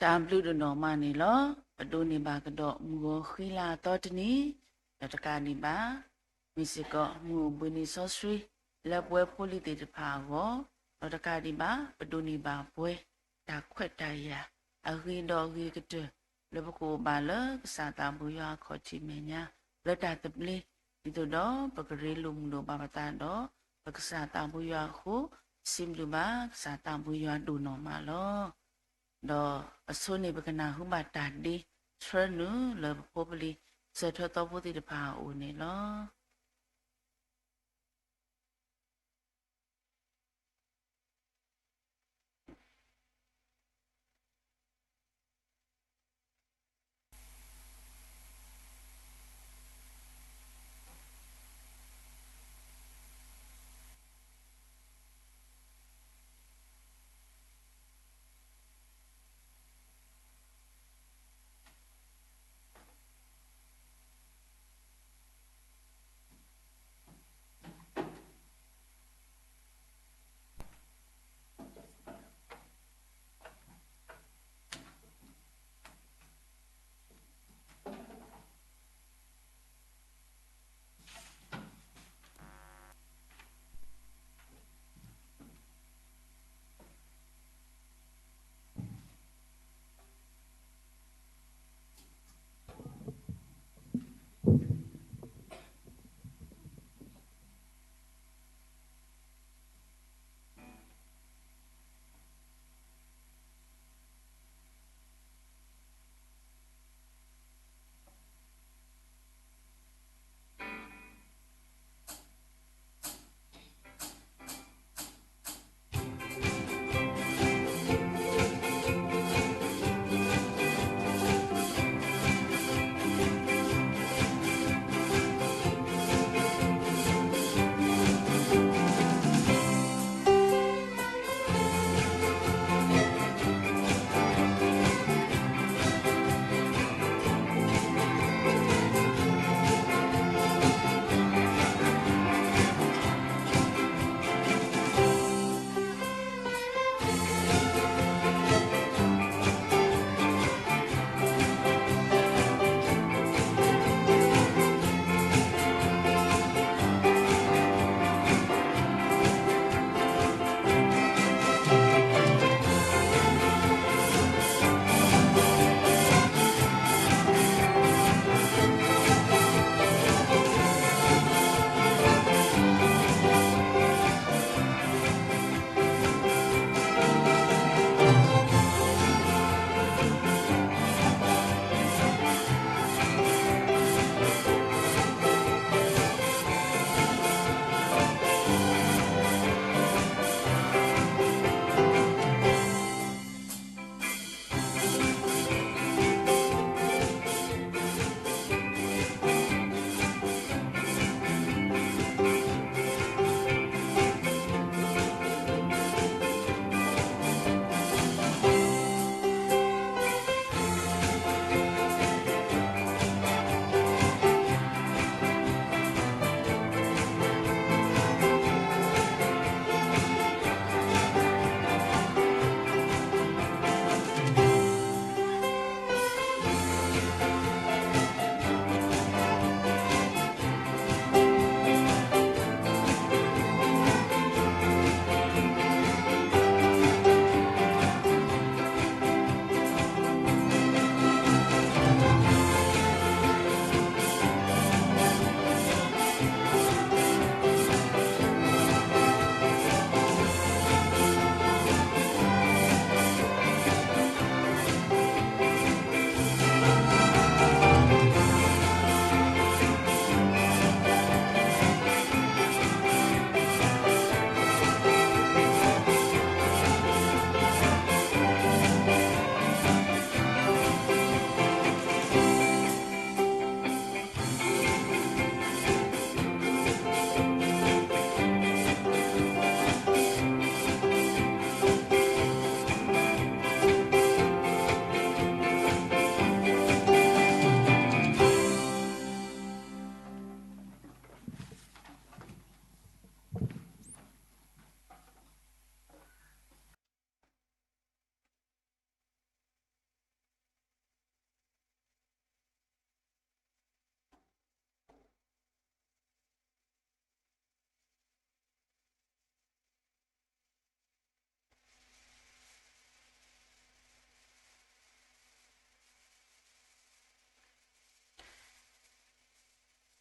တၢ်ဘျုးဒိၣ်နီၢ်မးန့ၣ်လီၤ. ပဒိးန့ၢ်ဘၣ်ကဒီးမုၢ်ဂီၤဃံလၤအသီတနံၤ, ဒီးတကးဒံးဘၣ်, မ့ၢ်စ့ၢ်ကီးမုၢ်အိၣ်ဘှံးနံၤစီဆှံ လၢပဝဲဖိလံၤသ့ၣ်တဖၣ်အဂီၢ်, ဒီးတကးဒံးဘၣ် ပဒိးန့ၢ်ဘၣ်ပှဲၤ တၢ်ခွဲးတၢ်ယာ် အဂ့ၤဒီးအဂ့ၤကတၢၢ် လၢပကအိၣ်ဘၣ်လၢကစၢ်သးဘိယွၤအခီၣ်ထံးမဲာ်ညါ လၢတၢ်သဘျ့, ဒ်သိးဒီးပကရ့လိာ်မုာ်လိာ်ဘၣ်ပသးဒီး ပကစၢ်သးဘိယွၤအဃိ, ပစံးဘျုးဘၣ်ကစၢ်သးဘိယွၤဒိၣ်နီၢ်မးလီၤ. ဒီးအဆိန့ၣ် ပကနၢ်ဟူဘၣ်တၢ်ဒ့ဆှၢနုာ်လၢပဖိပလံၤ စၢၤထၢသီဖိသ့ၣ်တဖၣ်အအိၣ်န့ၣ်လီၤ.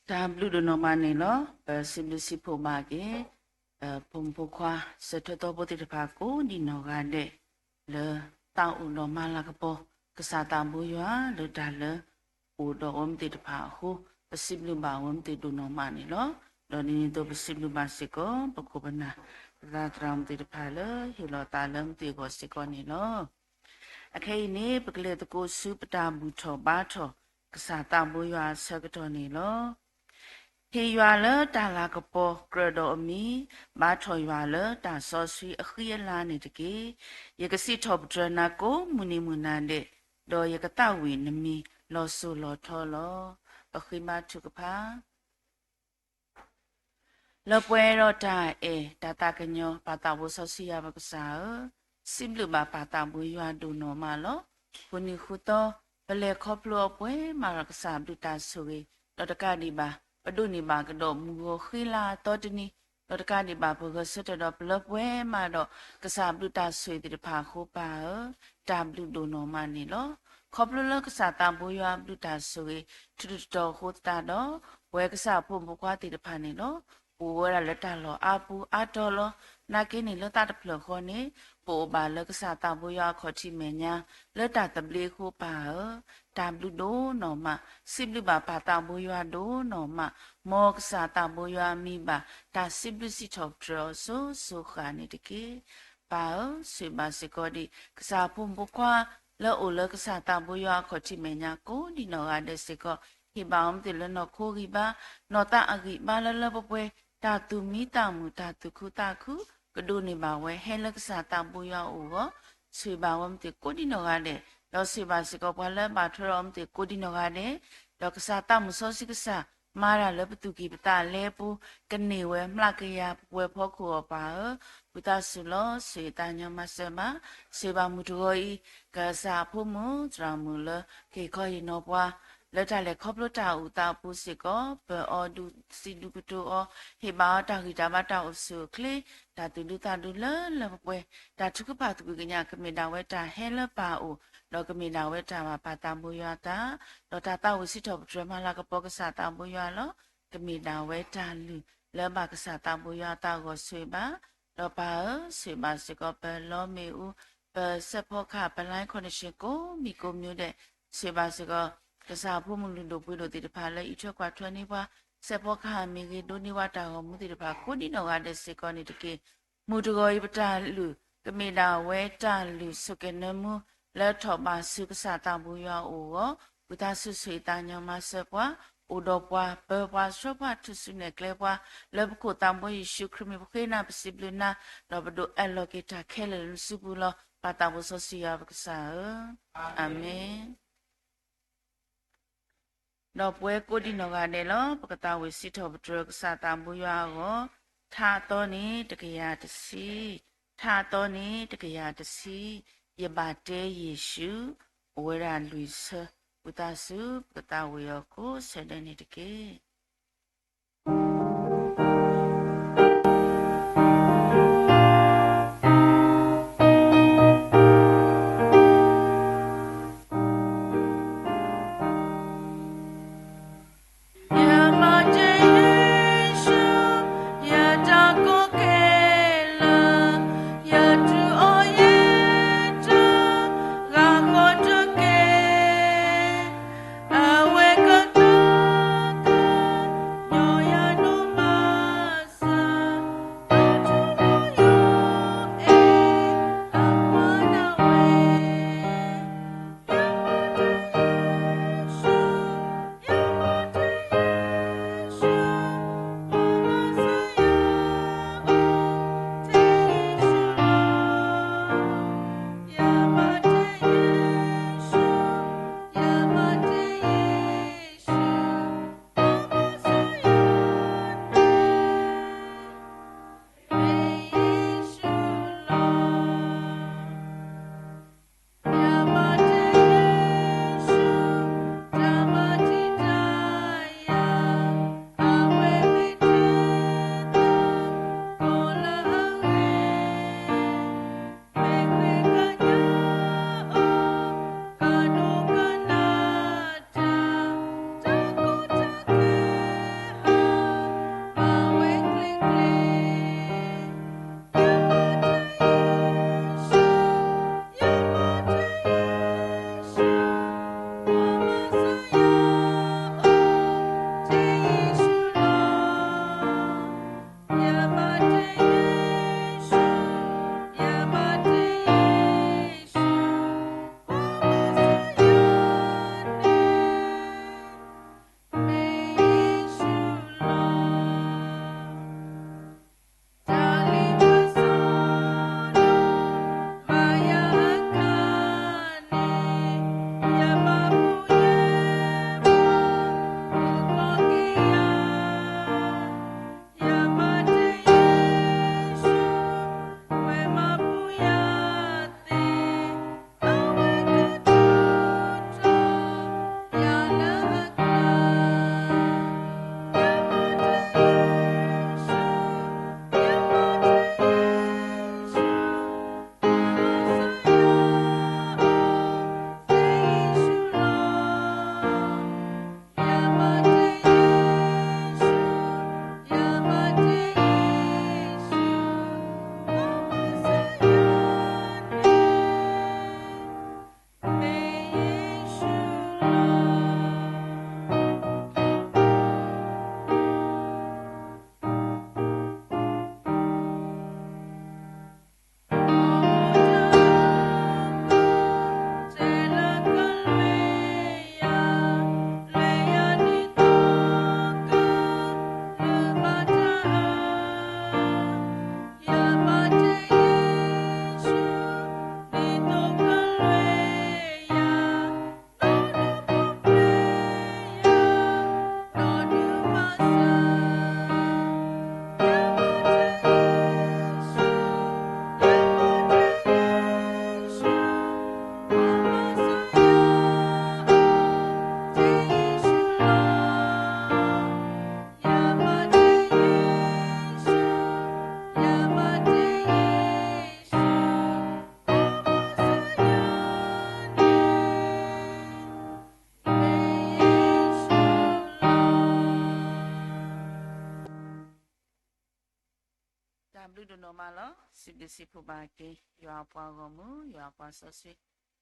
တၢ်ဘျုးဒိၣ်နီၢ်မးန့ၣ်လီၤ. ပစံးဘျုးစံးဖှိၣ်ဘၣ်က့ၤ ပဖိမုၣ်ဖိခွါ စၢၤထၢၣ်သီဖိသ့ၣ်တဖၣ်ကိးဒံးနီၢ်ဂၤဒဲး လၢသးအိၣ်ဒီးမၤလၤကပီၤ ကစၢ်သးဘိယွၤလၢတၢ်လၢ အိၣ်ဒီးအဝဲမ့ၢ်သ့ၣ်တဖၣ်အဃိ ပစံးဘျုးဘၣ်အဝဲမ့ၢ်သ့ၣ်ဒိၣ်နီၢ်မးန့ၣ်လီၤ. ဒီးဒ်န့ၣ်အသိးပစံးဘျုးဘၣ်စ့ၢ်ကီး ပခိၣ်ပနၢ် ပသရၣ်မုၣ်သ့ၣ်တဖၣ်လၢဟ့ၣ်လီၤသးလၢမ့ၢ်သ့ၣ်အဂီၢ်စ့ၢ်ကီးန့ၣ်လီၤ. အခဲအံၤန့ၣ် ပကလဲၤသကိးဆူပတၢ်ဘူၣ်ထီၣ်ဘါထီၣ် ကစၢ်သးဘိယွၤအဆၢကတီၢ်န့ၣ်လီၤ. ဟ့ၣ်ယွၤလၢတၢ်လၤကပီၤကြၢးဒီးအမံၤ, ဘါထီၣ်ယွၤလၢတၢ်စီဆှံအဃံအလၤန့ၣ်တက့ၢ်. ယကစံးထီၣ်ပတြၢၤနၤကိးမုၢ်နံၤမုၢ်နၤဒဲး, ဒီးယကသးဝံၣ်နမံၤလီၤစိၤလီၤထီလီၤ. ပဃ့ဘါထုကဖၣ် လၢပှဲၤဒီးတၢ်အဲၣ်တၢ်သးကညီၤ ပၢ်သးဘိစီဆှံယွၤပကစၢ်ဧၢ, စံးဘျုးဘၣ်ပၢ်သးဘိယွၤဒိၣ်နီၢ်မးလီၤ. ဃုနံၤဃုသီ ပလဲၤခီဖျိအီၤပှဲၤမးဒီးကစၢ်ဘျုးတၢ်ဆိၣ်ဂ့ၤ, ဒီးတကးဒံးဘၣ် ပဒိးန့ၢ်ဘၣ်ကဒီးမုၢ်ဂီၤဃ့လၤအသီတနံၤ, ဒီးတကးဒံးဘၣ် ပဂဲၤဆၢထၢၣ်ဒီးပလၢပှဲၤမးဒီး ကစၢ်ဘျုးတၢ်ဆိၣ်ဂ့ၤသ့ၣ်တဖၣ်အဃိပၢ်ဧၢ, တၢ်ဘျုးဒိၣ်နီၢ်မးန့ၣ်လီၤ. ခီဖျိလၢကစၢ်သးဘိယွၤအဘျုးတၢ်ဆိၣ်ဂ့ၤ ထုးတတီၤအဃိသတးဒီး ပဝဲကစၢ်အဖိမုၣ်ဖိခွါသ့ၣ်တဖၣ်န့ၣ်လီၤ. အိၣ်ဝဲဒၣ်လၢတၢ်လီၢ်အါပူၤအါတီၤလီၤ. နာ်က့န့ၣ်လၢသးတဖျၢၣ်ဃီန့ၣ် ပအိၣ်ဘၣ်လၢကစၢ်သးဘိယွၤအခီၣ်ထံးမဲာ်ညါ လၢတၢ်သဘျ့အဃိပၢ်ဧၢ, တၢ်ဘျုးဒိၣ်နီၢ်မး, စံးဘျုးဘၣ်ပၢ်သးဘိယွၤဒိၣ်နီၢ်မး, မ်ကစၢ်သးဘိယွၤအမံၤဘၣ် တၢ်စံးဘျုးစံးထီၣ်ပတြၢၤအီၤစိၤစိၤဃၣ်န့ၣ်တက့ၢ်. ပၢ်ဧၢ, ဆိၣ်ဂ့ၤဘၣ်စ့ၢ်ကီးဒံး ကစၢ်အဖိမုၣ်ဖိခွါ လၢအိၣ်လၢကစၢ်သးဘိယွၤအခီၣ်ထံးမဲာ်ညါကိးဒံးနီၢ်ဂၤဒဲးစ့ၢ်ကီး, ဟ့ၣ်ဘၣ်အီၤမ့ၢ်သ့ၣ်လၢနီၢ်ခိဂံၢ်ဘါ, နီၢ်သးအဂံၢ်ဘါလၢလၢပှဲၤပှဲၤ, တၢ်သူၣ်မံသးမုာ် တၢ်သူၣ်ခုသးခု ကဒိးန့ၢ်ဘၣ်ဝဲ ဟဲလၢကစၢ်သးဘိယွၤအအိၣ်အဂီၢ်, ဆိၣ်ဂ့ၤဘၣ်ဝဲမ့ၢ်သ့ၣ်ကိးဒံးနီၢ်ဂၤဒဲး, ဒီးဆိၣ်ဂ့ၤဘၣ်စ့ၢ်ကီးပှၤလၢအဘၣ်ထွဲဒီးအီၤမ့ၢ်သ့ၣ်ကိးဒံးနီၢ်ဂၤဒဲး, ဒီးကစၢ်သးမုၢ်စီဆှံကစၢ် မၤတၢ်လၢပသူၣ်ကံၢ်ပသးလဲအပူၤ, ကန့ၢ်ဝဲမျးကယၤပှဲၤဖီခိၣ်အီၤပၢ်ဧၢ, ဝံသးစူၤလီၤ ဆိၣ်ဂ့ၤသးညီမၤစၢၤဘၣ်, ဆိၣ်ဂ့ၤဘၣ်မုၢ်တဂီၤအံၤ ကစၢ်အဖိမုၣ်သရၣ်မုၣ်လၢ ကဟ့ၣ်ခီဟ့ၣ်နီၤပှၤ လၢတၢ်လဲၤခီဖျိတၢ်အိၣ်သးအပူၤစ့ၢ်ကီး, ပၢၤအီၤဒုးစံးဒုးကတိၤအီၤ, ဟ့ၣ်ဘၣ်အီၤတၢ်ဂံၢ်တၢ်ဘါတၢ်အိၣ်ဆူၣ်အိၣ်ချ့, တၢ်သူၣ်ဒူသးဒူလၢလၢပှဲၤပှဲၤ, တၢ်ထုကဖၣ်သကွံၢ်ကညး ကမ့ၢ်ဒၣ်ဝဲတၢ်ဟဲလၢပၢ်အအိၣ်, ဒီးကမ့ၢ်ဒၣ်ဝဲတၢ်ဘၣ်ပၢ်သးဘိယွၤအသး, ဒီးတၢ်သးဝံၣ်စံးထီၣ်ပတြၢၤမၤလၤကပီၤကစၢ်သးဘိယွၤလီၤ. ကမ့ၢ်ဒၣ်ဝဲတၢ်လုၢ်လၢဘၣ်ကစၢ်သးဘိယွၤအသးအဂီၢ် ဆိၣ်ဂ့ၤဘၣ်, ဒီးပၢ်ဧၢ, ဆိၣ်ဂ့ၤဘၣ်စ့ၢ်ကီး ပလီမ့ၣ်အူ, ပစဲးဖီကဟၣ် ပ line connection ကိးမံၤကိးမံၤဒဲး, ဆိၣ်ဂ့ၤဘၣ်စ့ၢ်ကီး ကစၢ်ဖိမုၣ်လုၢ်ဒိၣ်ပှ့ၤဒိၣ်သ့ၣ်တဖၣ်လၢအံးထွဲကွၢ်ထွဲန့ၢ်ပှၤ, စဲးဖီကဟၣ်မ့ၢ်ဂ့ၤ ဒိးန့ၢ်ဝဲတၢ်ဂီၤမူသ့ၣ်တဖၣ် ကိးဒံးနီၢ်ဂၤဒဲးစ့ၢ်ကီးန့ၣ်တက့ၢ်. မုၢ်တဂီၤအံၤပတၢ်လုၢ် ကမ့ၢ်ဒၣ်ဝဲတၢ်လုၢ်ဆိၣ်ကဲၤနၢမူ လၢထီၣ်ဘးဆူကစၢ်သးဘိယွၤအအိၣ်အဂီၢ်, ဝံသးစူၤဆိၣ်ဂ့ၤသးညီမၤစၢၤပှၤ, အိၣ်ဒီးပှၤ ပၢၤပှၤဆှၢပှၤ ထုးစုနဲၣ်ကျဲပှၤ, လၢပခိၣ်သးဘိယ့ၣ်ၡူးခရံာ်မံၤ ပဃ့နၤပစံးဘျုးနၤ, ဒီးပဒိးအဲၣ်လီၤက့ၤတၢ်ခဲလၢာ်လၢနစုပူၤလီၤ. ပၢ်သးဘိစီဆှံယွၤပကစၢ်ဧၢ, အၤမ့ၣ်. ဒီးပဝဲကိးဒံးနီၢ်ဂၤဒဲးလီၤ ပကသးဝံၣ်စံးထီၣ်ပတြၢၤကစၢ်သးဘိယွၤအဂီၢ်, ထါအသီန့ၣ် တကယၤတဆံ, ထါအသီန့ၣ် တကယၤတဆံ, ယဘၣ်တဲယ့ၣ်ၡူး, အိၣ်ဝဲဒၣ်လွံၢ်ဆၢ, ဝံသးစူၤ ပကသးဝံၣ်အီၤကိးဆၢဒဲးန့ၣ်တက့ၢ်. ဘျုးဒိၣ်နီၢ်မးလီၤ. စံးဘျုးစံးဖှိၣ်ဘၣ်က့ၤ ယွၤအပှၤဂီၢ်မုၢ် ယွၤအပှၤစီဆှံ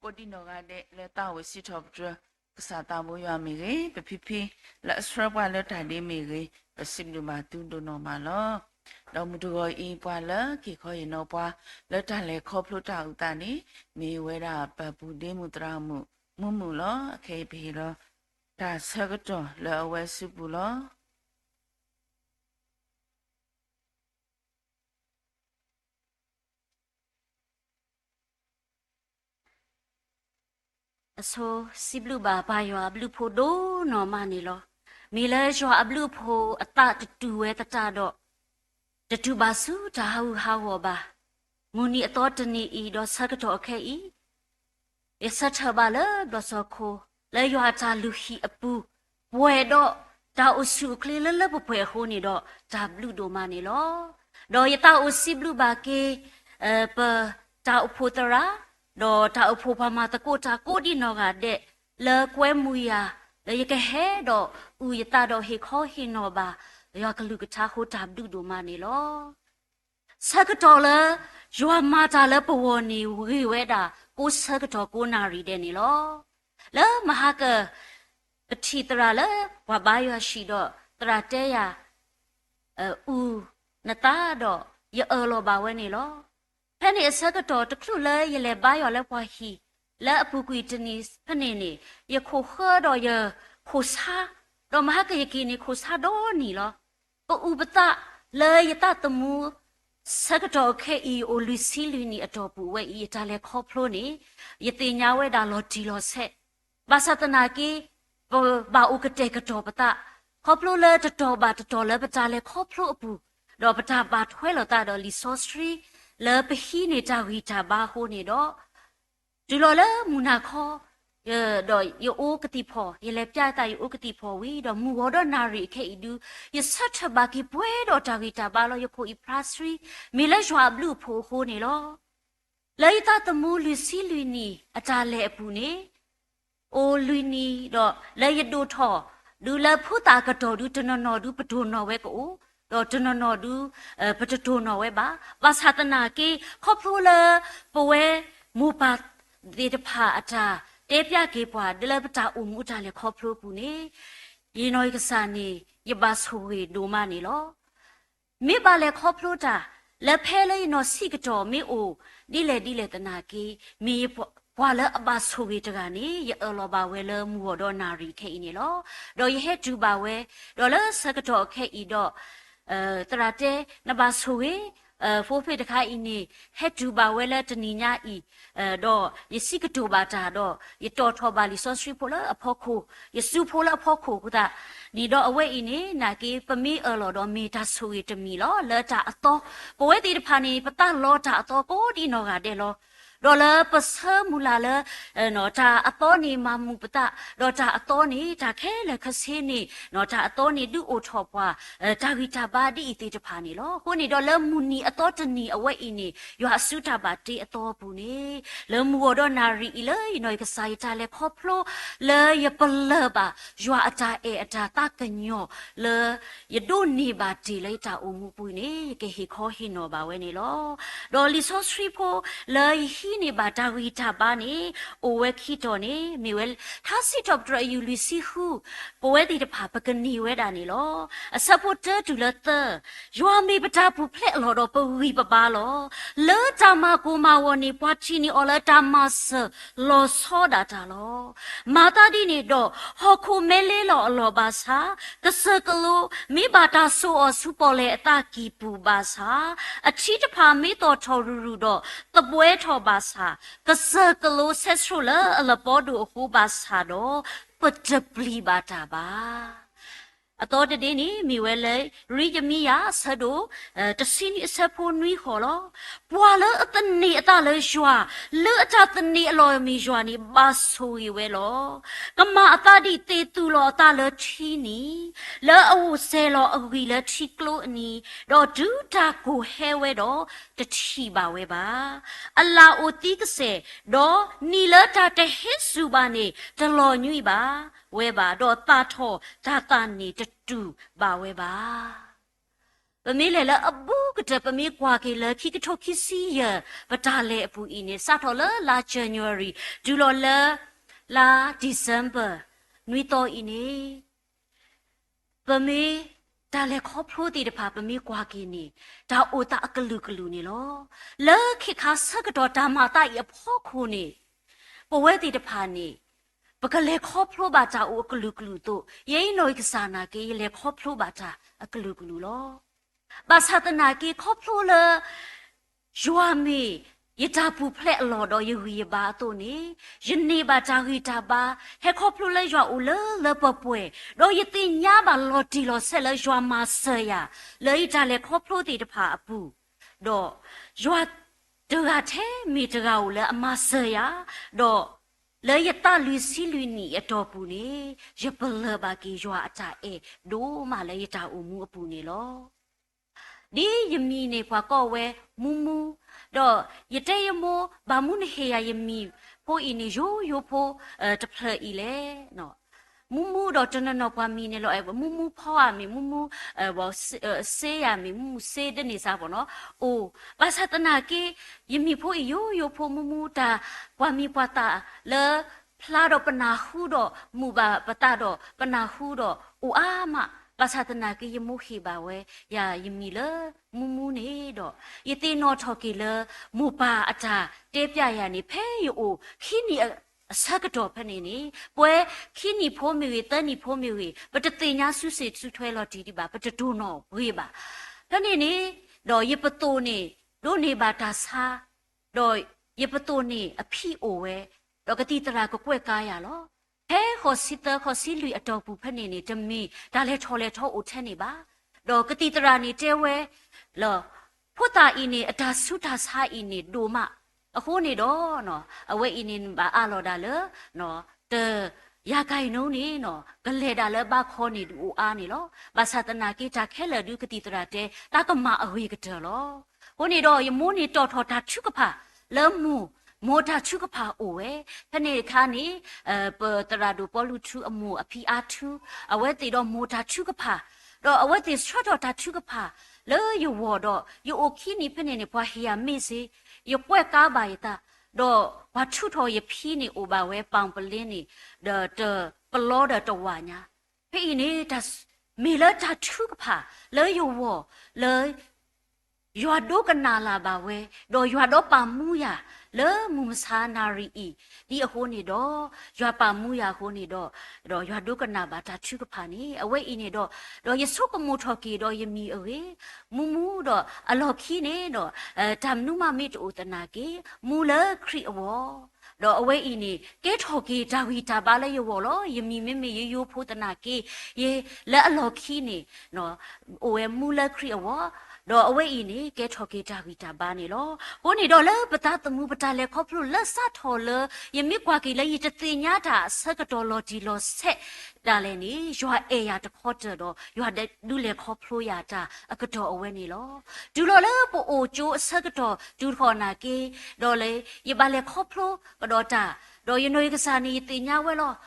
ကိးဒံနီၢ်ဂၤဒဲး လၢတၢ်အိၣ်ဝဲစံးထီၣ်ပတြၢၤ ကစၢ်သးဘိယွၤမ့ၢ်ဂ့ၤ, ပဖံဖံ လၢအဆှၢပှၤလၢတၢ်ဒ့မ့ၢ်ဂ့ၤ, ပစံးဘျုးဘၣ်သုဒိၣ်နီၢ်မးလီၤ. ဒီးမုၢ်တဂီၤအံၤ ပှၤလၢက့ၤခီဟ့ၣ်နီၤပှၤ လၢတၢ်လဲၤခီဖျိတၢ်အုၣ်သးန့ၣ် မ့ၢ်ဝဲဒၣ်ပၢ်ပူၤဒ့မုၣ်သရၣ်မုၣ် မုၢ်မုၢ်လီၤ. အခဲအံၤပဟ့ၣ်လီၤ တၢ်ဆၢကတီၢ်လၢအဝဲစုပူၤလီၤ. အဆိ စံးဘျုးဘၣ်ပၢ်ယွၤအဘျုးအဖှိၣ်ဒိၣ်နီၢ်မးန့ၣ်လီၤ. မ့ၢ်လၢယွၤအဘျုးအဖှိၣ်အသးတတူၢ်ဝဲသတးဒီး တတူၢ်ဘၣ်ဆူတၢ်ဟးဂူာ်ဟးဂီၤဘၣ်. မုၢ်နံၤအသီတနံၤအံၤ ဒီးဆၢကတီၢ်အခဲအံၤ ယဆၢထၢၣ်ဘၣ်လၢဘျီၣ်စီၣ်ခိၣ် လၢယွၤအတၢ်လုၢ်ဟံၣ်အပူၤ ပှဲၤဒီးတၢ်အိၣ်ဆူၣ်အိၣ်ချ့လၢလၢပှဲၤပှဲၤအဃိန့ၣ်ဒီး တၢ်ဘျုးဒိၣ်မးန့ၣ်လီၤ. ဒီးယသးအိၣ်စံးဘျုးဘၣ်က့ၤ ပတၢ်အိၣ်ဖှိၣ်သရၣ် ဒီးတၢ်အိၣ်ဖှိၣ်ပှၤမၤသကိးတၢ်ကိးဒံနီၢ်ဂၤဒဲး လၢကွဲမုာ်ယၤ လၢယကဟဲဒီးအုၣ်ယသးဒီးဟ့ၣ်ခီဟ့ၣ်နီၤဘၣ် ယွၤကလုၢ်ကထါအဃိ တၢ်ဘျုးဒိၣ်မးန့ၣ်လီၤ. ဆၢကတီၢ်လၢ ယွၤမၤတၢ်လၢပဂီၢ်န့ၣ် ဂ့ၤဝဲဒၣ် ကိးဆၢကတီၢ်ကိးနၣ်ရံၣ်ဒဲးန့ၣ်လီၤ. လၢမဟါက ပထံၣ်သရၣ်လၢ ပှၤဘါယွၤဆံးဒီး သရၣ်တဲယၤ အုၣ်နသးဒီး ယအၢၣ်လီၤဘၣ်ဝဲန့ၣ်လီၤ. ဖဲန့ၣ်အဆၢကတီၢ်တချုးလၢယလဲၤဘါယွၤလၢပှၤဟံၣ် လၢအပူၤကွံာ်တနံၤဖဲန့ၣ်န့ၣ် ယခိၣ်ဃၢဒီးယခိၣ်ဆါ ဒီးမဟါကယက့ၤန့ၣ် ခိၣ်ဆါဒီနံၤလီၤ. ပအုၣ်ပသးလၢယသးသမူ ဆၢကတီၢ်ခဲအံၤ ယအိၣ်လွံၢ်ဆံလွံၢ်နံၣ်အတီၢ်ပူၤဝဲအံၤ ယတၢ်လဲၤခီဖျိန့ၣ် ယသ့ၣ်ညါဝဲဒၣ်လီၤတံၢ်လီၤဆဲး ဘၣ်ဆၣ်သနာ်က့ ပဘၣ်အိၣ်ကတဲာ်ကတီၤပသး ခီဖျိလၢတတီၤဘၣ်တတီၤလၢပတၢ်လဲၤခီဖျိအပူၤ, ဒီးပတၢ်ဘၣ်ထွဲလိာ်သးဒီးလံာ်စီဆှံ လၢပဟံးန့ၢ်တၢ်ဂံၢ်တၢ်ဘါအဃိန့ၣ်ဒီး တုၤလီၤလၢမုၢ်နၤခီ ဒီးယအိၣ်ကသံၣ်ဖီၣ် ယလဲၤပျဲသးယအိၣ်ကသံၣ်ဖီၣ်ဝံၤ ဒီးမုၢ်ဂီၤဒီးနၣ်ရံၣ်အခဲအံၤဒု ယဆၢထၢၣ်ဘၣ်က့ၤပှဲၤဒီးတၢ်ဂံၢ်တၢ်ဘါလီၤ. ယခိၣ်အံၤဖျါဆှံ မ့ၢ်လၢယွၤအဘျုးအဖှိၣ်အဃိန့ၣ်လီၤ. လၢယသးသမူလွံၢ်ဆံလွံၢ်နံၣ်အတၢ်လဲၤအပူၤန့ၣ် အိၣ်လွံၢ်နံၣ်ဒီးလၢယဒိၣ်ထီၣ် ဒုးလၢဖိသၣ်အကတီၢ်ဒု တနီၤနီၤဒုပတိၢ်နီၣ်ဝဲကအိၣ်, ဒီးတနီၤနီၤဒု ပတတိၢ်နီၣ်ဝဲဘၣ်. ဘၣ်ဆၣ်သနာ်က့ ခီဖျိလၢပဝဲမိၢ်ပၢ်သ့ၣ်တဖၣ်အတၢ်တဲပျဲက့ၤပှၤ ဒ်လၢပတၢ်အိၣ်မူတၢ်လဲၤခီဖျိအပူၤန့ၣ် ယနီၢ်ကစၢ်န့ၣ် ယဘၣ်ဆိၣ်ဂ့ၤဒိၣ်မးန့ၣ်လီၤ. မ့ၢ်ဘၣ်လဲၤခီဖျိတၢ် လၢဖဲလၢယနီၢ်ဆံးကတီၢ်မ့ၢ်အိၣ်ဒ်လဲၣ်ဒ်လဲၣ်သနာ်က့ မ့ၢ်ယပှၤလၢအဘၣ်ဆိၣ်ဂ့ၤတဂၤန့ၣ် ယအၢၣ်လီၤဘၣ်ဝဲလၢမုၢ်ဂီၤဒီးနၣ်ရံၣ်ခဲအံၤန့ၣ်လီၤ. ဒီးယဟဲတုၤဘၣ်ဝဲ ဒီးလၢဆၢကတီၢ်ခဲအံၤဒီး သရၣ်တဲ နဘၣ်ဆိၣ်ဂ့ၤ ဖိဖ့ၣ်တခါအံၤန့ၣ် ဟဲတုၤဘၣ်ဝဲလၢတနံၤညါအံၤ ဒီးယစံးကတိၤဘၣ်တၢ်ဒီး ယတီၣ်ထီၣ်ဘၣ်လံာ်စီဆှံဖိလၢအဖီခိၣ် ယစူးဖိလၢအဖီခိၣ်အဃိသတးန့ၣ်ဒီး အဝဲအံၤန့ၣ် နာ်က့ ပမ့ၢ်အၢၣ်လီၤဒီးမ့ၢ်တၢ်ဆိၣ်ဂ့ၤတမံၤလီၤ. လၢတၢ်အသီ ပဝဲသ့ၣ်တဖၣ်န့ၣ် ပသးလီတၢ်အသီကိးဒံနီၢ်ဂၤဒဲးလီၤ. ဒီးလၢပဆၢမုၢ်လၢ်လၢ တၢ်အသီန့ၣ်မၤမုာ်ပသး, ဒီးတၢ်အသီန့ၣ် တၢ်ခဲလၢာ်ခဲဆ့န့ၣ် တၢ်အသီန့ၣ်ဒုးအိၣ်ထီၣ်ပှၤ တၢ်ဂံၢ်တၢ်ဘါဒ်အံၤသ့ၣ်တဖၣ်န့ၣ်လီၤ. အဃိန့ၣ်ဒီးလၢမုၢ်နံၤအသီတနံၤအဝဲအံၤန့ၣ် ယွၤအစုတၢ်ဘၣ်တ့အသီအပူၤန့ၣ် လၢမုၢ်ဂီၤဒီးနၣ်ရံၣ်အံၤလၢယနီၢ်ကစၢ်ယတၢ်လဲၤခီဖျိ လၢယပလၢၢ်ဘၣ် ယွၤအတၢ်အဲၣ်အတၢ်သးကညီၤလၢ ယဒိးန့ၢ်ဘၣ်တ့ၢ်လၢယတၢ်အိၣ်မူပူၤန့ၣ် ယကဟ့ၣ်ခီဟ့ၣ်နီၤဘၣ်ဝဲန့ၣ်လီၤ. ဒီးလံာ်စီဆှံဖိလၢယဟံးန့ၢ်ဘၣ်တၢ်ဂံၢ်တၢ်ဘါန့ၣ် အိၣ်ဝဲခံတီၤန့ၣ် မ့ၢ်ဝဲ ထါစံးထီၣ်ပတြၢၤအယူၢ်လွံၢ်ဆံဃု ပဝဲသ့ၣ်တဖၣ်ပကန့ၢ်ဝဲဒၣ်န့ၣ်လီၤ. အဆၢဖိတၢတုၤလၢသၢ, ယွၤမ့ၢ်ပတၢ်ပူၤဖျဲးအလီၢ်ဒီးပဂံၢ်ပဘါလီၤ. လၢတၢ်မၤကိၢ်မၤဂီၤန့ၣ် ပှၤထံၣ်န့ၢ်အီၤလၢတၢ်မၤစၢၤလီၤဆီဒၣ်တၢ်လီၤ. မၤသးဒ်န့ၣ်ဒီး ဟီၣ်ခိၣ်မ့ၢ်လ့လီၤအလီၢ်ဘၣ်ဆၣ်, ကစၢၢ်ကလိမ့ၢ်ဘၣ်တၢ်စိာ်အီၤဆူပီၣ်လဲၣ်အသးကံၢ်ပူၤဘၣ်ဆၣ်, အထံတဖၣ်မ့ၢ်သီၣ်ထီၣ်ရုၢ်ရုၢ်ဒီးသဘှဲထီၣ်ဘၣ်ဆၣ်, ကစၢၢ်ကလိဆဲးဆှိၣ်လၢအလပီဒိၣ်အဃိဘၣ်ဆၣ်ဒီး ပတပျံၤဘၣ်တၢ်ဘၣ်. အသီတဒ့န့ၣ် မ့ၢ်ဝဲလၢ ရံယမံယၤ အဆၢဒိၣ် တဆံနွံအဆၢဖိနွံဃီလီၤ. ပှၤလၢအသန့ၤအသးလၢယွၤ, လၢအတၢ်သန့ၤအလီၢ်မ့ၢ်ယွၤန့ၣ် ဘၣ်ဆိၣ်ဂ့ၤဝဲလီၤ. ကမၤအသးဒ်သ့ၣ်သူၣ်လီၤအသးလၢထံနံၤ, လၢအအိၣ်စဲၤလီၤအဂံၢ်လၢထံကျိအနံၤ, ဒီးတုၤတၢ်ကိၢ်ဟဲဝဲဒီး တထံၣ်ဘၣ်ဝဲဘၣ်. အလၣ်အိၣ်သံကစဲာ်, ဒီးနံၤလၢတၢ်တဟဲစူၤဘၣ်န့ၣ် တလီၤညွံးဘၣ်ဝဲဘၣ်, ဒီးသၣ်ထီၣ်တၢ်သၣ်န့ၣ်တတူၢ်ဘၣ်ဝဲဘၣ်. ပမ့ၢ်လဲၤလၢအဘူးကတၢၢ် ပမ့ၢ်ကွၢ်က့ၤလၢခံကထိခံဆံယဲၢ် ပတၢ်လဲၤအပူၤအံၤန့ၣ် စးထီၣ်လၢလါ January တုၤလီၤလၢ လါ December နွံသီအံၤန့ၣ် ပမ့ၢ်တၢ်လဲၤခီဖျိသ့ၣ်တဖၣ် ပမ့ၢ်ကွၢ်က့ၤန့ၣ် တၢ်အိၣ်သးအကလုာ်ကလုာ်န့ၣ်လီၤ. လၢခဲခါဆၢကတီၢ်တၢ်မၤသးအံၤအဖီခိၣ်န့ၣ် ပဝဲသ့ၣ်တဖၣ်န့ၣ် ပကလဲၤခီဖျိဘၣ်တၢ်အိၣ်အကလုာ်ကလုာ်အသိး ယဲအံၤနီၢ်ကစၢ်နာ်က့ ယလဲၤခီဖျိဘၣ်တၢ်အကလုာ်ကလုာ်လီၤ. ဘၣ်ဆၣ်သနာ်က့ ခီဖျိလၢ ယွၤမ့ၢ်ယတၢ်ပူၤဖျဲးအလီၢ်ဒီးယဂံၢ်ယဘါအသိးန့ၣ် ယန့ၢ်ဘၣ်တၢ်ဂံၢ်တၢ်ဘါ ဟဲခီဖျိလၢယွၤအိၣ်လၢလၢပှဲၤပှဲၤ, ဒီးယသ့ၣ်ညါဘၣ်လီၤတံၢ်လီၤဆဲးလၢယွၤမၤစၢၤယၤ လၢယတၢ်လဲၤခီဖျိသ့ၣ်တဖၣ်အပူၤ, ဒီးယွၤတဂၤထဲမ့ၢ်တဂၤဧိၤလၢအမၤစၢၤယၤ, ဒီးလၢယသးလွံၢ်ဆံလွံၢ်နံၣ်အတီၢ်ပူၤန့ၣ် ယပလၢၢ်ဘၣ်က့ၤယွၤအတၢ်အဲၣ်ဒိၣ်မးလၢယတၢ်အိၣ်မူအပူၤန့ၣ်လီၤ. ဒ်ယမံၤန့ၣ် ပှၤကိးဝဲ မူမူ, ဒီးယတဲယမိၢ် ဘၣ်မနုၤနဟ့ၣ်ယၤယမံၤဖိအံၤန့ၣ် ယိယိဖိ တဖျၢၣ်အံၤလဲၣ်. မူမူဒီးတနီၤနီၤပှၤမံၤန့ၣ်လီၤ, မူမူဖီဧါမ့ၢ် မူမူ စ့ဧါမ့ၢ် မူမူစ့ဒ်န့ၣ်စ့ၢ်ကီးနီၤ, အိၣ်, ဘၣ်ဆၣ်သနာ်က့ ယမံၤဖိအံၤယိယိဖိ မူမူတၢ် ပှၤမံၤပှၤသၣ်လၢ ဖျါဒီးပနၢ်ဟူဒီး မုာ်ဘၣ်ပသးဒီးပနၢ်ဟူဒီး အိၣ်အါမး, ဘၣ်ဆၣ်သနာ်က့ ယမိၢ်ဟ့ၣ်ဘၣ်ဝဲ ယၤယမံၤလၢ မူမူန့ၣ်ဒီး ယသ့ၣ်နီၣ်ထီၣ်က့ၤလၢ မိၢ်ပၢ်အတၢ်တဲပျဲယၤန့ၣ် ဖဲယအိၣ်ခံနံၣ်အဆၢကတီၢ်ဖဲန့ၣ်န့ၣ် ပှၤခံနံၣ်ဖိမ့ၢ်ဂ့ၤ သၢနံၣ်ဖိမ့ၢ်ဂ့ၤ ပတသ့ၣ်ညါစုစ့ၣ်စုထွဲလီၤတံၢ်ဒံးဘၣ်, ပတတိၢ်နီၣ်ဂ့ၤဘၣ်. ဖဲန့ၣ်န့ၣ် ဒီးယပသိၣ်န့ၣ် ဒိးန့ၢ်ဘၣ်တၢ်ဆါ ဒီးယပသိၣ်န့ၣ်အဖံအိၣ်ဝဲ, ဒီးကသံၣ်သရၣ်ကကွဲးကါယၤလီၤ. ဖဲဃိးဆံသၢ ဃိးဆံလွံၢ်အတီၢ်ပူၤဖဲန့ၣ်န့ၣ် တမ့ၢ်တၢ်လဲၤထီၣ်လဲၤထီအိၣ်ထဲန့ၣ်ဘၣ်. ဒီးကသံၣ်သရၣ်န့ၣ်တဲဝဲလီၤ, ဖိသၣ်အံၤန့ၣ် အတၢ်ဆူးတၢ်ဆါအံၤန့ၣ်ဒိၣ်မး, အဃိန့ၣ်ဒီး အဝဲအံၤန့ၣ်ဘၣ်အးလီၤဒၣ်လၢ တ ယၤကၤအံၤန့ၣ် ကလဲၤဒၣ်လၢဘါခီန့ၣ်ဒုးအိၣ်အါန့ၣ်လီၤ. ဘၣ်ဆၣ်သနာ်က့ တၢ်ခဲလၢာ်ဒုးကသံၣ်သရၣ်တဲ တၢ်ကမၣ်အဂ့ၤကတၢၢ်လီၤ. အဃိန့ၣ်ဒီး ယမိၢ်န့ၣ်တီၣ်ထီၣ်တၢ်ထုကဖၣ် လၢမိၢ်, မိၢ်တၢ်ထုကဖၣ်အိၣ်ဝဲ, ဖဲန့ၣ်အခါန့ၣ် ပသရၣ်ဒိၣ်ပီလူးထူအမိၢ်အဖံအါထူ, အဝဲသ့ၣ်ဒီးမိၢ်တၢ်ထုကဖၣ်, ဒီးအဝဲသ့ၣ်ဆှၢထီၣ်တၢ်ထုကဖၣ် လၢယဂီၢ်ဒီး ယအိၣ်ခံနံၣ်ဖဲန့ၣ်န့ၣ် ပှၤဟ့ၣ်ယၤမ့ၢ်စ့, ယကွဲးကါဘၣ်ယသး, ဒီးပှၤထုးထီၣ်ယဖံန့ၣ်အိၣ်ဘၣ်ဝဲ ပၣ်ပလ့န့ၣ် ဒီးတပလီဒီးတဝာ်ညါ, ဖဲအံၤန့ၣ် မ့ၢ်လၢတၢ်ထုကဖၣ်လၢယဂီၢ်လၢ ယွၤဒိကနၣ်လၢ်ဘၣ်ဝဲ, ဒီးယွၤဒီးပာ်မူယၤ လၢမုၢ်မဆါနၣ်ရံၣ်အံၤ, ဒ်အဃိန့ၣ်ဒီး ယွၤပာ်မူယၤအဃိန့ၣ်ဒီး, ဒီးယွၤဒိကနၣ်ဘၣ်တၢ်ထုကဖၣ်န့ၣ် အဝဲအံၤန့ၣ်ဒီး, ဒီးယဆိကမိၣ်ထီၣ်က့ၤဒီးယမံၤအဂ့ၢ်, မူမူဒီးအလီၢ်ခံန့ၣ်ဒီး, တၢ်မနုၤမးမ့ၢ်တအိၣ်သနာ်က့, မူလၢခရံာ်အဂီၢ်, ဒီးအဝဲအံၤန့ၣ် ကဲထီၣ်က့ၤတၢ်ဂံၢ်တၢ်ဘါလၢယဂီၢ်လီၤ. ယမံၤမ့မ့ၢ်ယိယိဖိသနာ်က့, ယလၢအလီၢ်ခံန့ၣ် အိၣ်ဝဲမူလၢခရံာ်အဂီၢ်, ဒီးအဝဲအံၤန့ၣ် ကဲထီၣ်က့ၤတၢ်ဂံၢ်တၢ်ဘါန့ၣ်လီၤ. အဃိန့ၣ်ဒီးလၢပသးသမူ ပတၢ်လဲၤခီဖျိလၢစးထီၣ်လၢ ယမ့ၢ်ကွၢ်က့ၤလၢယတသ့ၣ်ညါတၢ်အဆၢကတီၢ်လီၤတံၢ်လီၤဆဲးဒၣ်လဲာ်န့ၣ် ယွၤအဲၣ်ယၤတခီတၢၢ်ဒီး ယွၤဒုးလဲၤခီဖျိယၤတၢ်အကတီၢ်အဝဲန့ၣ်လီၤ. တုၤလီၤလၢပအိၣ်ကၠိအဆၢကတီၢ်တုၤတခီၣ်နာ်က့, ဒီးလၢ ယဘၣ်လဲၤခီဖျိကဒီးတၢ်, ဒီးယနီၢ်ကစၢ်န့ၣ် ယသ့ၣ်ညါဝဲလီၤ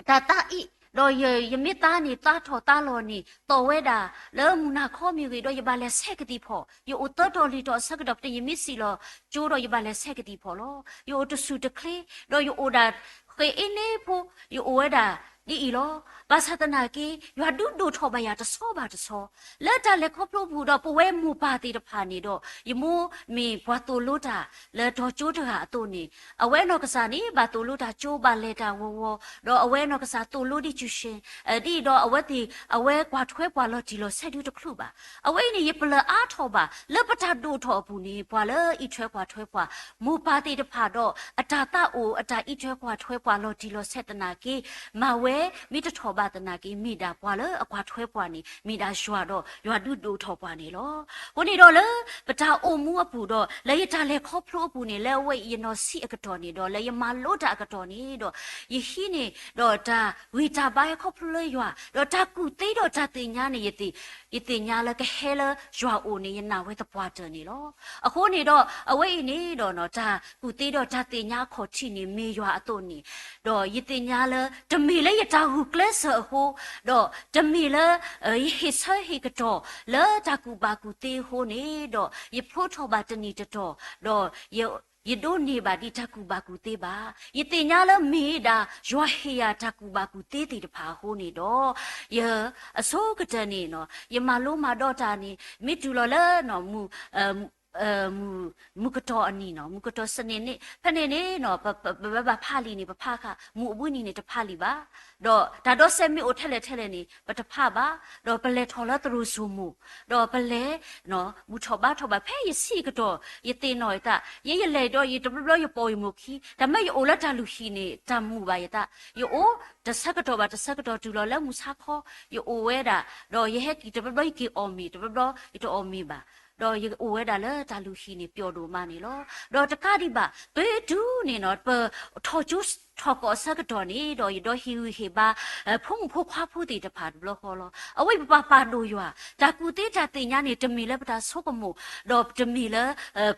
တၢ်သးအံၣ်, ဒီးယမ့ၢ်သါန့ၣ် သါထီၣ်သါလီၤန့ၣ် သီၣ်ဝဲဒၣ်လၢမုၢ်နၤခီမ့ၢ်ဂ့ၤ, ဒီးယဘၣ်လဲၤဆဲးကသံၣ်ဖီၣ်, ယအိၣ်သၢတီၤလွံၢ်တီၤအဆၢကတီၢ်ဖဲန့ၣ် ယမ့ၢ်စံၣ်လီၤကၠိဒီး ယဘၣ်လဲၤဆဲးကသံၣ်ဖီၣ်လီၤ. ယအိၣ်တဆူၣ်တချ့, ဒီးယအိၣ်ဒၣ်ဃဲၤအ့န့ဖိ, ယအိၣ်ဝဲဒၣ်ဒ်အံၤလီၤ. ဘၣ်ဆၣ်သနာ်က့ ယွၤဒုးဒိၣ်ထီၣ်ဘၣ်ယၤတဆီဘၣ်တဆီ, လၢတၢ်လဲၤခီဖျိပူၤဒီး ပဝဲမိၢ်ပၢ်သ့ၣ်တဖၣ်န့ၣ်ဒီး ယမိၢ်မ့ၢ်ပှၤသိၣ်လိတၢ်လၢတီၤကၠိတဂၤအသိးန့ၣ်, အဝဲနီၢ်ကစၢ်န့ၣ် ဘၣ်သိၣ်လိတၢ်ကၠိ ဘၣ်လဲၤတၢ်ဝီၤဝီၤ, ဒီးအဝဲနီၢ်ကစၢ်သိၣ်လိဒ်ကူၣ်ရှ့ၣ်, ဒ်အံၤဒီးအဝဲသ့ၣ် အဝဲကွၢ်ထွဲပှၤလီၤတံၢ်လီၤဆဲးဒုတချုးဘၣ်. အဝဲအံၤန့ၣ် ယပလၢၢ်အါထီၣ်ဘၣ် လၢပတၢ်ဒိၣ်ထီၣ်အပူၤန့ၣ် ပှၤလၢအံးထွဲကွၢ်ထွဲပှၤ မိၢ်ပၢ်သ့ၣ်တဖၣ်ဒီး အတၢ်သးအိၣ် အတၢ်အံးထွဲကွၢ်ထွဲပှၤလီၤတံၢ်လီၤဆဲးသနာ်က့, မၤဝဲမ့ၢ်တထီၣ်ဘၣ်သနာ်က့ မ့ၢ်ဒၣ်ပှၤလၢအကွၢ်ထွဲပှၤန့ၣ် မ့ၢ်ဒၣ်ယွၤဒီး ယွၤဒုးဒိၣ်ထီၣ်ပှၤန့ၣ်လီၤ. အဃိန့ၣ်ဒီးလၢပတၢ်အိၣ်မူအပူၤဒီး လၢယတၢ်လဲၤခီဖျိအပူၤန့ၣ် လၢအဝဲအံၤယနီၢ်ဆံးအကတီၢ်န့ၣ်ဒီး လၢယမၤလိတၢ်အကတီၢ်န့ၣ်ဒီး ယဟံးန့ၢ်ဒီးတၢ်ဂံၢ်တၢ်ဘါဟဲခီဖျိလၢယွၤ, ဒီးတၢ်ကူၣ်သ့ဒီးတၢ်သ့ၣ်ညါန့ၣ် ယသ့ၣ်ညါလၢကဟဲလၢယွၤအိၣ်န့ၣ် ယနာ်ဝဲသပှၢ်တၢၢ်န့ၣ်လီၤ. အဃိန့ၣ်ဒီး အဝဲအံၤန့ၣ်ဒီး တၢ်ကူၣ်သ့ဒီးတၢ်သ့ၣ်ညါအခီၣ်ထံးန့ၣ် မ့ၢ်ယွၤအသိးန့ၣ်, ဒီးယသ့ၣ်ညါလၢ တမ့ၢ်လၢယ တၢ်ဂုာ်ကျဲးစၢးအဃိ, ဒီးတမ့ၢ်လၢ ယဟ့ၣ်ဆၢဟ့ၣ်ကတီၢ်လၢတၢ်ကူၣ်ဘၣ်ကူၣ်သ့အဃိန့ၣ်ဒီး ယဖျိထီၣ်ဘၣ်တနံၣ်တတီၤ, ဒီး ယဒိးန့ၢ်ဘၣ်ဒံးတၢ်ကူၣ်ဘၣ်ကူၣ်သ့ဘၣ်. ယသ့ၣ်ညါလၢမ့ၢ်ဒၣ်ယွၤဟ့ၣ်ယၤတၢ်ကူၣ်ဘၣ်ကူၣ်သ့သ့ၣ်တဖၣ်အဃိန့ၣ်ဒီး, ယ အဆိကတၢၢ်န့ၣ် ယမၤလိမၤဒိးတၢ်န့ၣ် မ့ၢ်တုၤလီၤလၢ မုၢ်ကတီၤအနံၤန့ၣ်, မုၢ်ကတီၤစနေနေ့ ဖဲန့ၣ်န့ၣ် ပဘၣ်ဖးလံာ်န့ၣ် ပဖးဃာ်, မုၢ်အဘှံးနံၤန့ၣ် တဖးလံာ်ဘၣ်. ဒီးတၢ်ဒီစဲးမ့ၢ်အိၣ်ထဲလဲၣ်ထဲလဲၣ်န့ၣ် ပတဖးဘၣ်. ဒီးပလဲၤထီၣ်လၢသရိာ်စိမိၤ, ဒီးပလဲၤ ဘူၣ်ထီၣ်ဘါထီၣ်ဘၣ် ဖဲယဆံးကတီၢ် ယသ့ၣ်နီၣ်ယသး ယဲယလဲၤဒီးယတဘျီဘျီယပိာ်ယမိၢ်ခံ, တၢ်မ့ၢ်ယအိၣ်လၢတၢ်လုၢ်ဟံၣ်န့ၣ် တၢ်မုာ်ဘၣ်ယသး, ယအိၣ်တဆၢကတီၢ်ဘၣ်တဆၢကတီၢ်တုၤလီၤလၢမုၢ်ဆါခီ, ယအိၣ်ဝဲဒၣ်, ဒီးယဟဲက့ၤတဘျီဘျီ ယက့ၤအီၣ်မ့ၤ, တဘျီဘျီယတအီၣ်မ့ၤဘၣ်. ဒီးယအိၣ်ဝဲဒၣ်လၢတၢ်လုၢ်ဟံၣ်န့ၣ် ပျီၣ်ဒိၣ်မးန့ၣ်လီၤ. ဒီးတကးဒံးဘၣ် ပတုၤန့ၣ်နီၤ ပထီၣ်ကၠိထီၣ်ကီၢ်အဆၢကတီၢ်န့ၣ်ဒီး ယဒီးဟ့ၣ်ဂံၢ်ဟ့ၣ်ဘါ ဖိမုၣ်ဖိခွါဖိသ့ၣ်တဖၣ်တဘျီဃီလီၤ. အဝဲအံၤပပာ်ပာ်ဒိၣ်ယွၤ, တၢ်ကူၣ်သ့တၢ်သ့ၣ်ညါန့ၣ် တမ့ၢ်လၢပတၢ်ဆိကမိၣ်, ဒီးတမ့ၢ်လၢ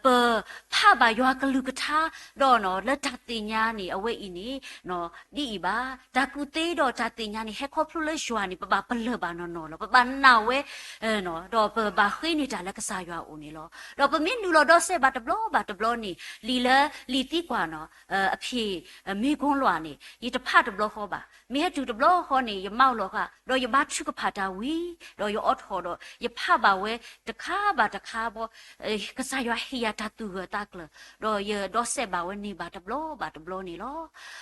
ပဖးဘၣ်ယွၤကလုၢ်ကထါ, ဒီးလၢတၢ်သ့ၣ်ညါန့ၣ် အဝဲအံၤန့ၣ် ဒ်အံၤဘၣ်. တၢ်ကူၣ်သ့ဒီးတၢ်သ့ၣ်ညါန့ၣ် ဟဲခီဖျိလၢယွၤန့ၣ် ပဘၣ်ပလၢၢ်ဘၣ်နီၢ်နီၢ်လီၤ. ပဘၣ်နာ်ဝဲ ဒီးပဘၣ်ဃ့န့ၢ်တၢ်လၢကစၢ်ယွၤအအိၣ်န့ၣ်လီၤ. ဒီးပမ့ၢ်နုာ်လီၤဒီးစဲးဘၣ်တဘျီဘၣ်တဘျီန့ၣ် လံာ်လၢလံာ်သံကွၢ်နီၤ အဖံးမ့ၢ်ကိလွးန့ၣ် ယတဖးတဘျီဃီဘၣ်. မ့ၢ်ဟဲတုၤတဘျီဃီန့ၣ် ယမၤအီၤလီၤဃာ် ဒီးယဘါထုကဖၣ်တၢ်ဝံၤ ဒီးယအိးထီၣ်ဒီး ယဖးဘၣ်ဝဲတခါဘၣ်တခါဘီ ကစၢ်ယွၤဟ့ၣ်ယၤတၢ်သူၣ်ဂၢၢ်သးကျၢၤ ဒီးယဒီးစဲးဘၣ်ဝဲန့ၢ်ဘၣ်တဘျီဘၣ်တဘျီန့ၣ်လီၤ.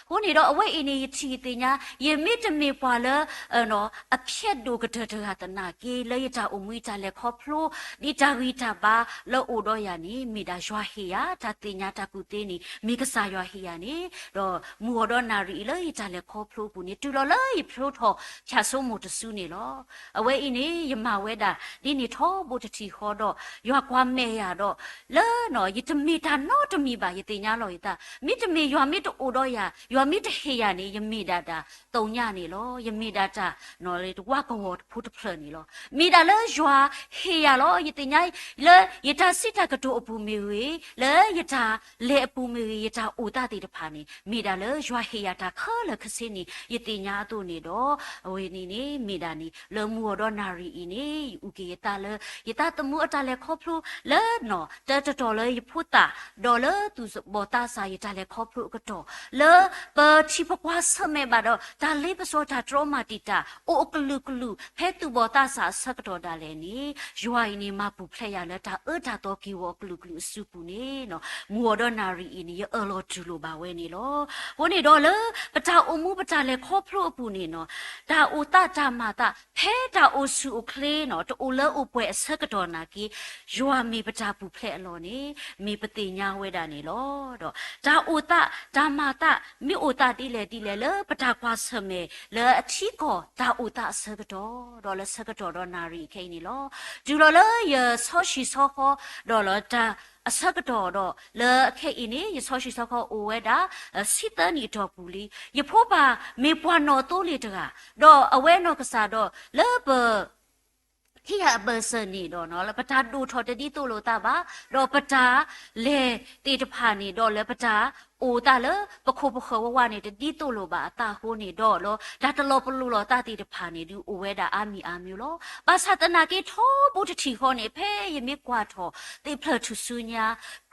အဃိန့ၣ်ဒီးအဝဲအံၤန့ၣ် ယထံၣ်ယသ့ၣ်ညါ ယမ့ၢ်တမ့ၢ်ပှၤလၢ အဖျဲးဒိၣ်ကတၢၢ်တဂၤသနာ်က့ လၢယတၢ်အိၣ်မူယတၢ်လဲၤခီဖျိ ဒ်တၢ်ဂံၢ်တၢ်ဘါလၢအိၣ်ဒီးယၤန့ၣ် မ့ၢ်ဒၣ်ယွၤဟ့ၣ်ယၤ တၢ်သ့ၣ်ညါတၢ်ကူၣ်သ့န့ၣ် မ့ၢ်ကစၢ်ယွၤဟ့ၣ်ယၤန့ၣ် ဒီးမုၢ်ဂီၤဒီးနၣ်ရံၣ်အံၤလၢယတၢ်လဲၤခီဖျိအပူၤန့ၣ် တုၤလီၤလၢယဖျိထီၣ်ဖၠၣ်စိမိၤတစုန့ၣ်လီၤ. အဝဲအံၤန့ၣ် ယမၤဝဲဒၣ်ဒ်န့ၣ်ထီဘိတထံၣ်ဃီဒီး ယွၤကွၢ်မဲာ်ယၤဒီး လၢ ယတမ့ၢ်တၢ်နီတမံၤဘၣ် ယသ့ၣ်ညါလီၤယသး မ့တမ့ၢ်ယွၤမ့ၢ်တအိၣ်ဒီးယၤ ယွၤမ့ၢ်တဟ့ၣ်ယၤန့ၣ် ယမ့ၢ်ဒၣ်တၢ်သိၣ်ညါန့ၣ်လီၤ. ယမ့ၢ်ဒၣ်တၢ် တဝၢကဝီၤဖိတဖျၢၣ်န့ၣ်လီၤ. မ့ၢ်ဒၣ်လၢယွၤဟ့ၣ်ယၤလီၤ. ယသ့ၣ်ညါ လၢယတၢ်စံးတၢ်ကတိၤအပူၤမ့ၢ်ဂ့ၤ, လၢယတၢ်လဲၤအပူၤမ့ၢ်ဂ့ၤ, ယတၢ်အိၣ်သးသ့ၣ်တဖၣ်န့ၣ် မ့ၢ်ဒၣ်လၢယွၤဟ့ၣ်ယၤတၢ်ခဲလၢာ်ခဲဆ့န့ၣ် ယသ့ၣ်ညါအသိးန့ၣ်ဒီး အဝဲန့ၣ်န့ၣ် မ့ၢ်ဒၣ်န့ၣ် လၢမုၢ်ဂီၤဒီးနၣ်ရံၣ်အံၤန့ၣ် ယအုၣ်က့ၤယသးလၢ ယသးသမူအတၢ်လဲၤခီဖျိ လၢနီၢ်တၢတတီၤလၢယဖိသၣ် ဒီးလၢသူၣ်ဘီၣ်သးစၢ်ယတၢ်လဲၤခီဖျိအကတီၢ် လၢပထံၣ်ပကွၢ်ဆၢၣ်မဲာ်ဘၣ်ဒီး တၢ်လ့ပစီတၢ်တြီမၤတံာ်တာ် အိၣ်အကလုာ်ကလုာ် ဖဲသူၣ်ဘီၣ်သးစၢ်အဆၢကတီၢ်ဒၣ်လဲာ်န့ၣ် ယွၤအံၤန့ၣ် မၤပူၤဖျဲးယၤလၢတၢ်အၢတၢ်သီက့ၤဝီၤအကလုာ်ကလုာ်အစုပူၤန့ၣ် မုၢ်ဂီၤဒီးနၣ်ရံၣ်အံၤန့ၣ် ယအၢၣ်လီၤတူၢ်လိာ်ဘၣ်ဝဲန့ၣ်လီၤ. အဃိန့ၣ်ဒီးလၢ ပတၢ်အိၣ်မူပတၢ်လဲၤခီဖျိအပူၤန့ၣ်နီၤ တၢ်အိၣ်သးတၢ်မၤသး ဖဲတၢ်အိၣ်ဆူၣ်အိၣ်ချ့နီၤ တအိၣ်လၢအိၣ်ပှဲၤအဆၢကတီၢ်နာ်က့ ယွၤမ့ၢ်ပတၢ်ပူၤဖျဲးအလီၢ်န့ၣ် မ့ၢ်ပသ့ၣ်ညါဝဲဒၣ်န့ၣ်လီၤ. ဒီးတၢ်အိၣ်သးတၢ်မၤသး မ့ၢ်အိၣ်သးဒ်လဲၣ်ဒ်လဲၣ်လၢပတၢ်ကွၢ်ဆၢၣ်မဲာ်လၢအထံကီၢ်တၢ်အိၣ်သးအဆၢကတီၢ် ဒီးလၢဆၢကတီၢ်ဒီးနၣ်ရံၣ်ခဲအံၤန့ၣ်လီၤ. တုၤလီၤလၢယဆီဟံၣ်ဆီဃီ ဒီးလၢတၢ်အဆၢကတီၢ်ဒီး လၢအခဲအံၤန့ၣ် ယဆီဟံၣ်ဆီဃီအိၣ်ဝဲဒၣ် ဆံသၢနံၣ်အတီၢ်ပူၤလံ. ယဖိပၢ်မ့ၢ်ပှၤနီၣ်သိလ့ၣ်တဂၤ ဒီးအဝဲနီၢ်ကစၢ်ဒီး လၢပ ခံဂၤအဘၢၣ်စၢၤန့ၣ်ဒီး ပတၢ်ဒိၣ်ထီၣ်တဒ်သိးလိာ်သးဘၣ်, ဒီးပတၢ်လဲၤသ့ၣ်တဖၣ်န့ၣ်ဒီး လၢပတၢ်အိၣ်သးလၢပခိၣ်ပဃၢၤဝဲဝဲန့ၣ် တဒ်သိးလိာ်ဘၣ်အသးအဃိန့ၣ်ဒီး လၢတၢ်တလီၤပလိာ်လီၤသးသ့ၣ်တဖၣ်န့ၣ် ဒုးအိၣ်ဝဲဒၣ်အါမံၤအါမံၤလီၤ. ဘၣ်ဆၣ်သနာ်က့ထီဘိတထံၣ်ဃီန့ၣ် ဖဲယမ့ၢ်ကွၢ်ထီၣ်သ့ၣ်ဖျၢၣ်ထူၣ်စုညါ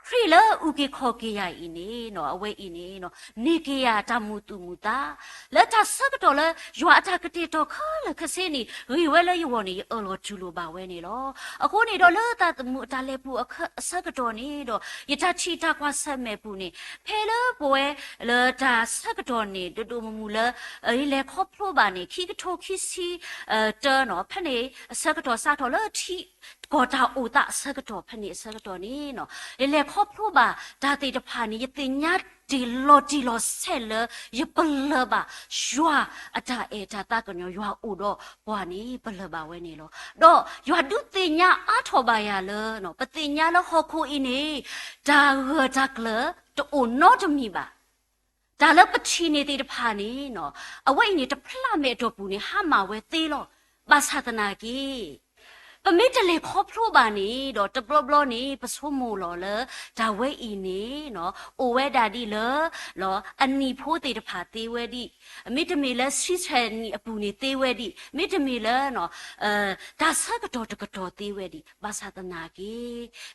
ခရံာ်လၢအုၣ်က့ၤခီၣ်က့ၤယၤအံၤန့ၣ် အဝဲအံၤန့ၣ် န့ၢ်က့ၤယၤတၢ်မုာ်သူၣ်မုာ်သး လၢတၢ်ဆၢကတီၢ်လၢ ယွၤအတၢ်ကတဲာ်ကတီၤခဲလၢာ်ခဲဆ့န့ၣ် ဂ့ၤဝဲလၢယဂီၢ်န့ၣ် ယအၢၣ်လီၤတူၢ်လိာ်ဘၣ်ဝဲန့ၣ်လီၤ. အဃိန့ၣ်ဒီးလၢသးသမူအတၢ်လဲၤပူၤအဆၢကတီၢ်န့ၣ်ဒီး ယတၢ်ထံၣ်တၢ်ကွၢ်ဆၢၣ်မဲာ်ပူၤန့ၣ် ဖဲလၢပဝဲ လၢတၢ်ဆၢကတီၢ်န့ၣ် ဒိၣ်ဒိၣ်မုၢ်မုၢ်လၢ ယလဲၤခီဖျိဘၣ်န့ၣ် ခံကထိခံဆံ တၢနီၤ ဖဲန့ၣ် အဆၢကတီၢ်စးထီၣ်လၢထံကီၢ်တၢ်အိၣ်သးအဆၢကတီၢ် ဖဲန့ၣ်အဆၢကတီၢ်န့ၣ် ယလဲၤခီဖျိဘၣ်တၢ်သ့ၣ်တဖၣ်န့ၣ် ယသ့ၣ်ညါတ့ၢ်လီၤတံၢ်လီၤဆဲးလၢ ယပလၢၢ်ဘၣ် ယွၤအတၢ်အဲၣ်တၢ်သးကညီၤ ယွၤအိၣ်ဒီးပှၤန့ၣ် ပလၢၢ်ဘၣ်ဝဲန့ၣ်လီၤ. ဒီးယွၤဒုးသ့ၣ်ညါအါထီၣ်ဘၣ်ယၤလၢ ပသ့ၣ်ညါလၢဟီၣ်ခိၣ်အံၤန့ၣ် တၢ်ဂၢၢ်တၢ်ကျၢၤတအိၣ်နီတမံၤဘၣ်. တၢ်လၢပထံၣ်န့ၢ်သ့ၣ်တဖၣ်န့ၣ် အဝဲအံၤန့ၣ် တဖျးမဲာ်အတီၢ်ပူၤန့ၣ် ဟါမၢ်ဝဲသ့လီၤ. ဘၣ်ဆၣ်သနာ်က့ ပမ့ၢ်တလဲၤခီဖျိဘၣ်န့ၣ်ဒီး တဘျီဘျီန့ၣ် ပဆိကမိၣ်လီၤလၢ တၢ်ဝဲအံၤန့ၣ် အိၣ်ဝဲဒၣ်ဒ်လၢ အနံၤဖိသ့ၣ်တဖၣ်သ့ဝဲဒံး, မ့တမ့ၢ်လၢဆံဆဲၣ်နံၣ်အပူၤန့ၣ်သ့ဝဲဒံး, မ့တမ့ၢ်လၢ တၢ်ဆၢကတီၢ်တကတီၢ်သ့ဝဲဒံး, ဘၣ်ဆၣ်သနာ်က့ ဒီ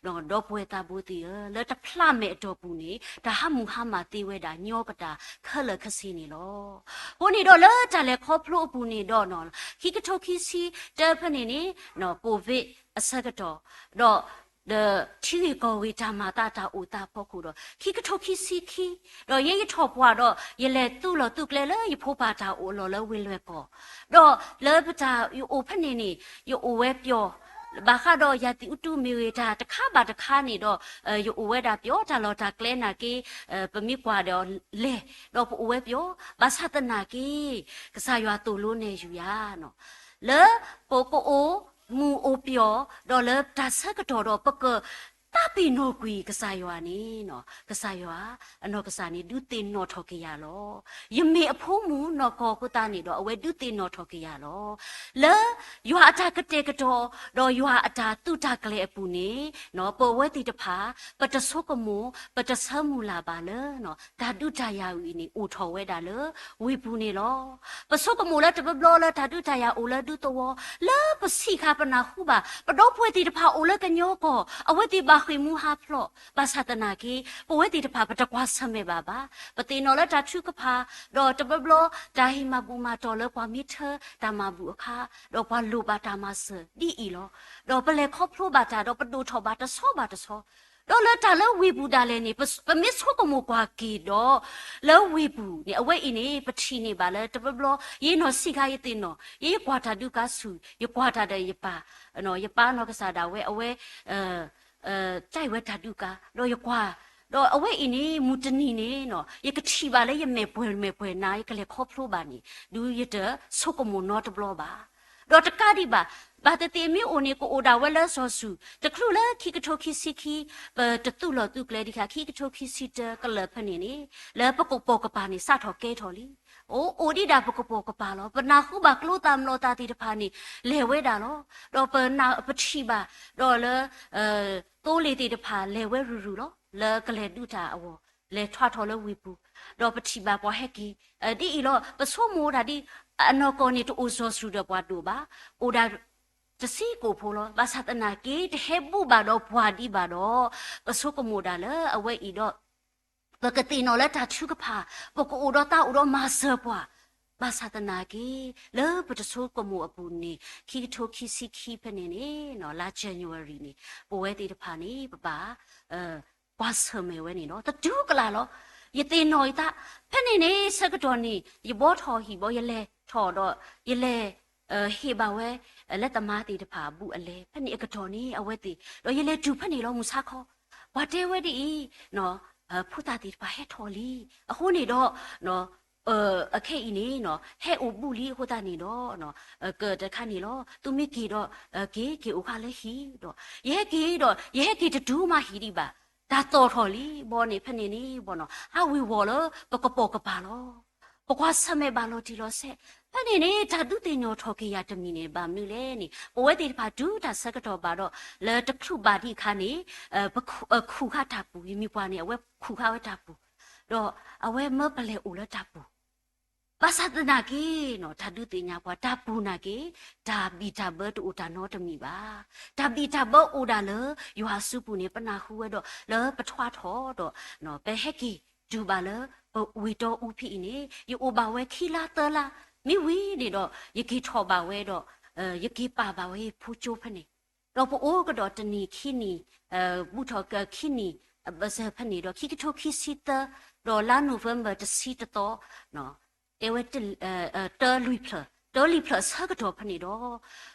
ပုၢ်ဝဲၢ်သးဘိသ့ၣ်ဧၢ, လၢတဖျးမဲာ်အတီၢ်ပူၤန့ၣ် တၢ်ဟးမုၢ်ဟါမၢ်သ့ဝဲဒၣ် ညီကတၢၢ်ခဲလၢာ်ခဲဆ့န့ၣ်လီၤ. အဃိန့ၣ်ဒီးလၢတၢ်လဲၤခီဖျိအပူၤန့ၣ်ဒီး ခံကထိခံဆံတၢဖဲန့ၣ်န့ၣ် COVID အဆၢကတီၢ် ဒီး ဒီးထံဂ့ၢ်ကီၢ်ဂ့ၢ်တၢ်မၤသးတၢ်အိၣ်သးအဖီခိၣ်ဒီး ခံကထိခံဆံခံ ဒီးယဲယထီၣ်ပှၢ်ဒီး ယလဲၤသူၣ်လီၤသူၣ်ကျဲလၢယဖိပၢ်တၢ်အိၣ်အလီၢ်လၢဝ့ၢ်လွဲၢ်ကီၢ်, ဒီးလၢပတၢ်အိၣ်ဖဲန့ၣ်န့ၣ် ယအိၣ်ဝဲပျီ, ဘၣ်ဃးဒီးယၤသံးအူတူမ့ၢ်ဂ့ၤ တၢ်တခါဘၣ်တခါန့ၣ်ဒီး ယအိၣ်ဝဲဒၣ်ပျီ, တၢ်လီၢ်တၢ်ကျဲနာ်က့ ပမ့ၢ်ကွၢ်ဒီးလဲၤ, ဒီးပအိၣ်ဝဲပျီ, ဘၣ်ဆၣ်သနာ်က့ ကစၢ်ယွၤသိၣ်လိနဲၣ်ယူၤယၤ လၢပကအိၣ်မုာ်အိၣ်ပျီ, ဒီးလၢတၢ်ဆၢကတီၢ်ဒီးပကသးပ့ၤနီၣ်ကွံာ်ကစၢ်ယွၤန့ၣ်, ကစၢ်ယွၤ အနီၢ်ကစၢ်န့ၣ် ဒုးသ့ၣ်နီၣ်ထီၣ်က့ၤယၤလီၤ. ယမ့ၢ်အဖိမုၣ်နီၢ်ကီၢ်အဃိသတးန့ၣ်ဒီး အဝဲဒုးသ့ၣ်နီၣ်ထီၣ်က့ၤယၤလီၤ. လၢယွၤအတၢ်ကတဲာ်ကတီၤ ဒီးယွၤအတၢ်သုးတၢ်ကျဲၤအပူၤန့ၣ် ပဝဲသ့ၣ်တဖၣ် ပတဆိကမိၣ် ပတဆၢမုၢ်လၢ်ဘၣ်လၢ တၢ်ဒုးတၢ်ယၤအံၤန့ၣ် အိၣ်ထီၣ်ဝဲဒၣ်လၢဝ့ၢ်ပူၤန့ၣ်လီၤ. ပဆိကမိၣ်လၢတဘျီဘျီလၢတၢ်ဒုးတၢ်ယၤအိၣ်လၢဒူသဝီ, လၢပဆံးခါပနၢ်ဟူဘၣ် ပဒီပုၢ်ဝဲၢ်သ့ၣ်တဖၣ်အိၣ်လၢကညီကီၢ်, အဝဲသ့ၣ်ဘၣ်ဃ့ၢ်မှံဟးဖျိး, ဘၣ်ဆၣ်သနာ်က့ ပဝဲသ့ၣ်တဖၣ်ပတကွၢ်ဆၢၣ်မဲာ်ဘၣ်ဘၣ်. ပသ့ၣ်နီၣ်လၢတၢ်ထုကဖၣ်, ဒီးတဘျီဘျီတၢ်ဟ့ၣ်မၤဘူၣ်မၤတီၢ်လၢပှၤမ့ၢ်ထၢတၢ်မၤဘူၣ်အခါ, ဒီးပှၤလိၣ်ဘၣ်တၢ်မၤစၢၤဒ်အံၤလီၤ. ဒီးပလဲၤခီဖျိဘၣ်တၢ် ဒီးပဒိၣ်ထီၣ်ဘၣ်တဆီဘၣ်တဆီ ဒီးလၢတၢ်လၢဝ့ၢ်ပူၤဒၣ်လဲာ်န့ၣ် ပ ပမ့ၢ်ဆိကမိၣ်ကွၢ်က့ၤဒီး လၢဝ့ၢ်ပူၤန့ၣ် အဝဲအံၤန့ၣ် ပထံၣ်န့ၢ်ဘၣ်လၢတဘျီဘျီ ယနီၢ်ဆံးခါယသ့ၣ်နီၣ်, ယကွၢ်တၢ်ဒုးကါဆူၣ်, ယကွၢ်တၢ်ဒီးယပၢ်, ယပၢ်နီၢ်ကစၢ်ဒၣ်ဝဲ အဝဲ တၢ်အံၤဝဲတၢ်ဒုးကါ, ဒီးယကွၢ်, ဒီးအဝဲအံၤန့ၣ် မုၢ်တနံၤန့ၣ် ယကထံၣ်ဘၣ်လၢယမဲာ်ပှဲၤမဲာ်ပှဲၤနၤ ယကလဲၤခီဖျိဘၣ်န့ၣ် ဒုးယတဆိကမိၣ်နီတဘျီဘၣ်. ဒီးတကးဒံးဘၣ်, ဘၣ်သ့ၣ်သ့ၣ်မ့ၢ်အိၣ်န့ၣ် ကအိၣ်ဒၣ်ဝဲလၢစီၤစုၤ, တချုးလၢခံကထိခံဆံခံ ပတသူၣ်လီၤသူၣ်ကျဲဒံးခါ ခံကထိခံဆံတၢကလၢာ်ဖဲန့ၣ်န့ၣ် လၢပကပိာ်ကပၤန့ၣ် စးထီၣ်ကဲထီၣ်လံ. အိၣ် အိၣ်ဒံးဒၣ်ပကပိာ်ကပၤလီၤ. ပနၢ်ဟူဘၣ်ကျိသၣ်မျိာ်သၣ်သ့ၣ်တဖၣ်န့ၣ် လဲၤဝဲဒၣ်လီၤ. ဒီးပနၢ် ပထံၣ်ဘၣ်, ဒီးလၢ သိလ့ၣ်သ့ၣ်တဖၣ်လဲၤဝဲရုၢ်ရုၢ်လီၤ. လၢကလဲၤဒုးတၢ်အဂီၢ် လဲၤထွါထီၣ်လၢဝ့ၢ်ပူၤ, ဒီးပထံၣ်ဘၣ်ပှၤဟဲက့ၤ, ဒ်အံၤလီၤ. ပဆိကမိၣ်ဒၣ်ဒ် အနီၢ်ကီၢ်န့ၣ် တအိၣ်စီၤစုၤဒီးပှၤဒိၣ်ဘၣ်, အိၣ်ဒၣ် တဆံကိၣ်ဖိလီၤ. ဘၣ်ဆၣ်သနာ်က့ တဟဲဘူးဘၣ်ဒီးပှၤဒံးဘၣ်ဒီး ပဆိကမိၣ်ဒၣ်လၢအဝဲအံၤဒီး ပကသ့ၣ်နီၣ်လၢတၢ်ထုကဖၣ်, ပကအိၣ်ဒီးသးအိၣ်ဒီးမၤစၢၤပှၤ, ဘၣ်ဆၣ်သနာ်က့ လၢပတဆိကမိၣ်အပူၤန့ၣ် ခံကထိခံဆံခံဖဲန့ၣ်န့ၣ် လါ January န့ၣ် ပဝဲသ့ၣ်တဖၣ်န့ၣ် ပဘၣ် ကွၢ်ဆၢၣ်မဲာ်ဝဲန့ၣ်လီၤ. တတူၢ်ကလာ်လီၤ. ယသ့ၣ်နီၣ်ယသး ဖဲန့ၣ်န့ၣ် ဆၢကတီၢ်န့ၣ် ယဘှီထီၣ်ဟံၣ်ဘီ ယလဲၤထီၣ်ဒီး ယလဲၤ ဟ့ၣ်ဘၣ်ဝဲ လၢသမါသ့ၣ်တဖၣ်အဘူးအလဲ ဖဲန့ၣ်အကတီၢ်န့ၣ် အဝဲသ့ၣ် ဒီးယလဲၤတုၤဖဲန့ၣ်လီၤ မုၢ်ဆါခီ ပှၤတဲဝဲဒ်အံၤ ဖိသၣ်သ့ၣ်တဖၣ်ဟဲထီၣ်လံ. အဃိန့ၣ်ဒီး အခဲအံၤန့ၣ် ဟဲအိၣ်ဘူးလံအဃိသတးန့ၣ်ဒီး ကတခါန့ၣ်လီၤ. သုမ့ၢ်က့ၤဒီး က့ၤ က့ၤအိၣ်ဃာ်လၢဟံၣ်ဒီး ယဟဲက့ၤဒီး ယဟဲက့ၤတတုၤမးဟံၣ်ဒံးဘၣ်. တၢ်သီၣ်ထီၣ်လံ ဘီန့ၣ် ဖဲန့ၣ်န့ၣ် ဘီနီၤ ဟးဝ့ၤဝီၤလၢပကပိာ်ကပၤလီၤ. ပကွၢ်ဆၢၣ်မဲာ်ဘၣ်လီၤတံၢ်လီၤဆဲး ဖဲန့ၣ်န့ၣ် တၢ်ဒုးသ့ၣ်နီၣ်ထီၣ်က့ၤယၤတမံၤန့ၣ် ဘၣ်မနုၤလဲၣ်န့ၣ် ပဝဲသ့ၣ်တဖၣ်တုၤတၢ်ဆၢကတီၢ်ဘၣ်ဒီး လၢတချုးဘၣ်ဒံးအခါန့ၣ် ပခူၣ်ဃာ်တၢ်ပူၤ ယမ့ၢ်ပှၤန့ၣ် အဝဲခူၣ်ဃာ်ဝဲတၢ်ပူၤ ဒီးအဝဲမၢပလဲၤအိၣ်လၢတၢ်ပူၤ ဘၣ်ဆၣ်သနာ်က့ တၢ်ဒုးသ့ၣ်ညါပှၤ တၢ်ပူၤနာ်က့ တၢ်ဘံၣ်တၢ်ဘၢတအိၣ်တၢ်နီတမံၤဘၣ်. တၢ်ဘံၣ်တၢ်ဘၢအိၣ်ဒၣ်လၢ ယွၤအစုပူၤန့ၣ် ပနၢ်ဟူဝဲဒီး လၢပထွါထီၣ်ဒီး ပဟဲက့ၤတုၤဘၣ်လၢ ပဝ့ၢ်တီအူဖဲအံၤန့ၣ် ယအိၣ်ဘၣ်ဝဲခံလါသၢလါ မ့ၢ်ဝံၤန့ၣ်ဒီး ယက့ၤထီၣ်ဘၣ်ဝဲဒီး ယက့ၤပာ်ဘၣ်ဝဲယဖိကၠိဖဲန့ၣ် ဒီးပအိၣ်ကဒီးတနံၣ်ခံနံၣ် ဘူးထီၣ်ကခံနံၣ် ဘၢၣ်စၢၤဖဲန့ၣ်ဒီး ခံကထိခံဆံသၢ ဒီးလါ November တဆံတသီ တဲဝဲ တၢလွံၢ်ဖျၢၣ် တၢလွံၢ်ဖျၢၣ်အဆၢကတီၢ်ဖဲန့ၣ်ဒီး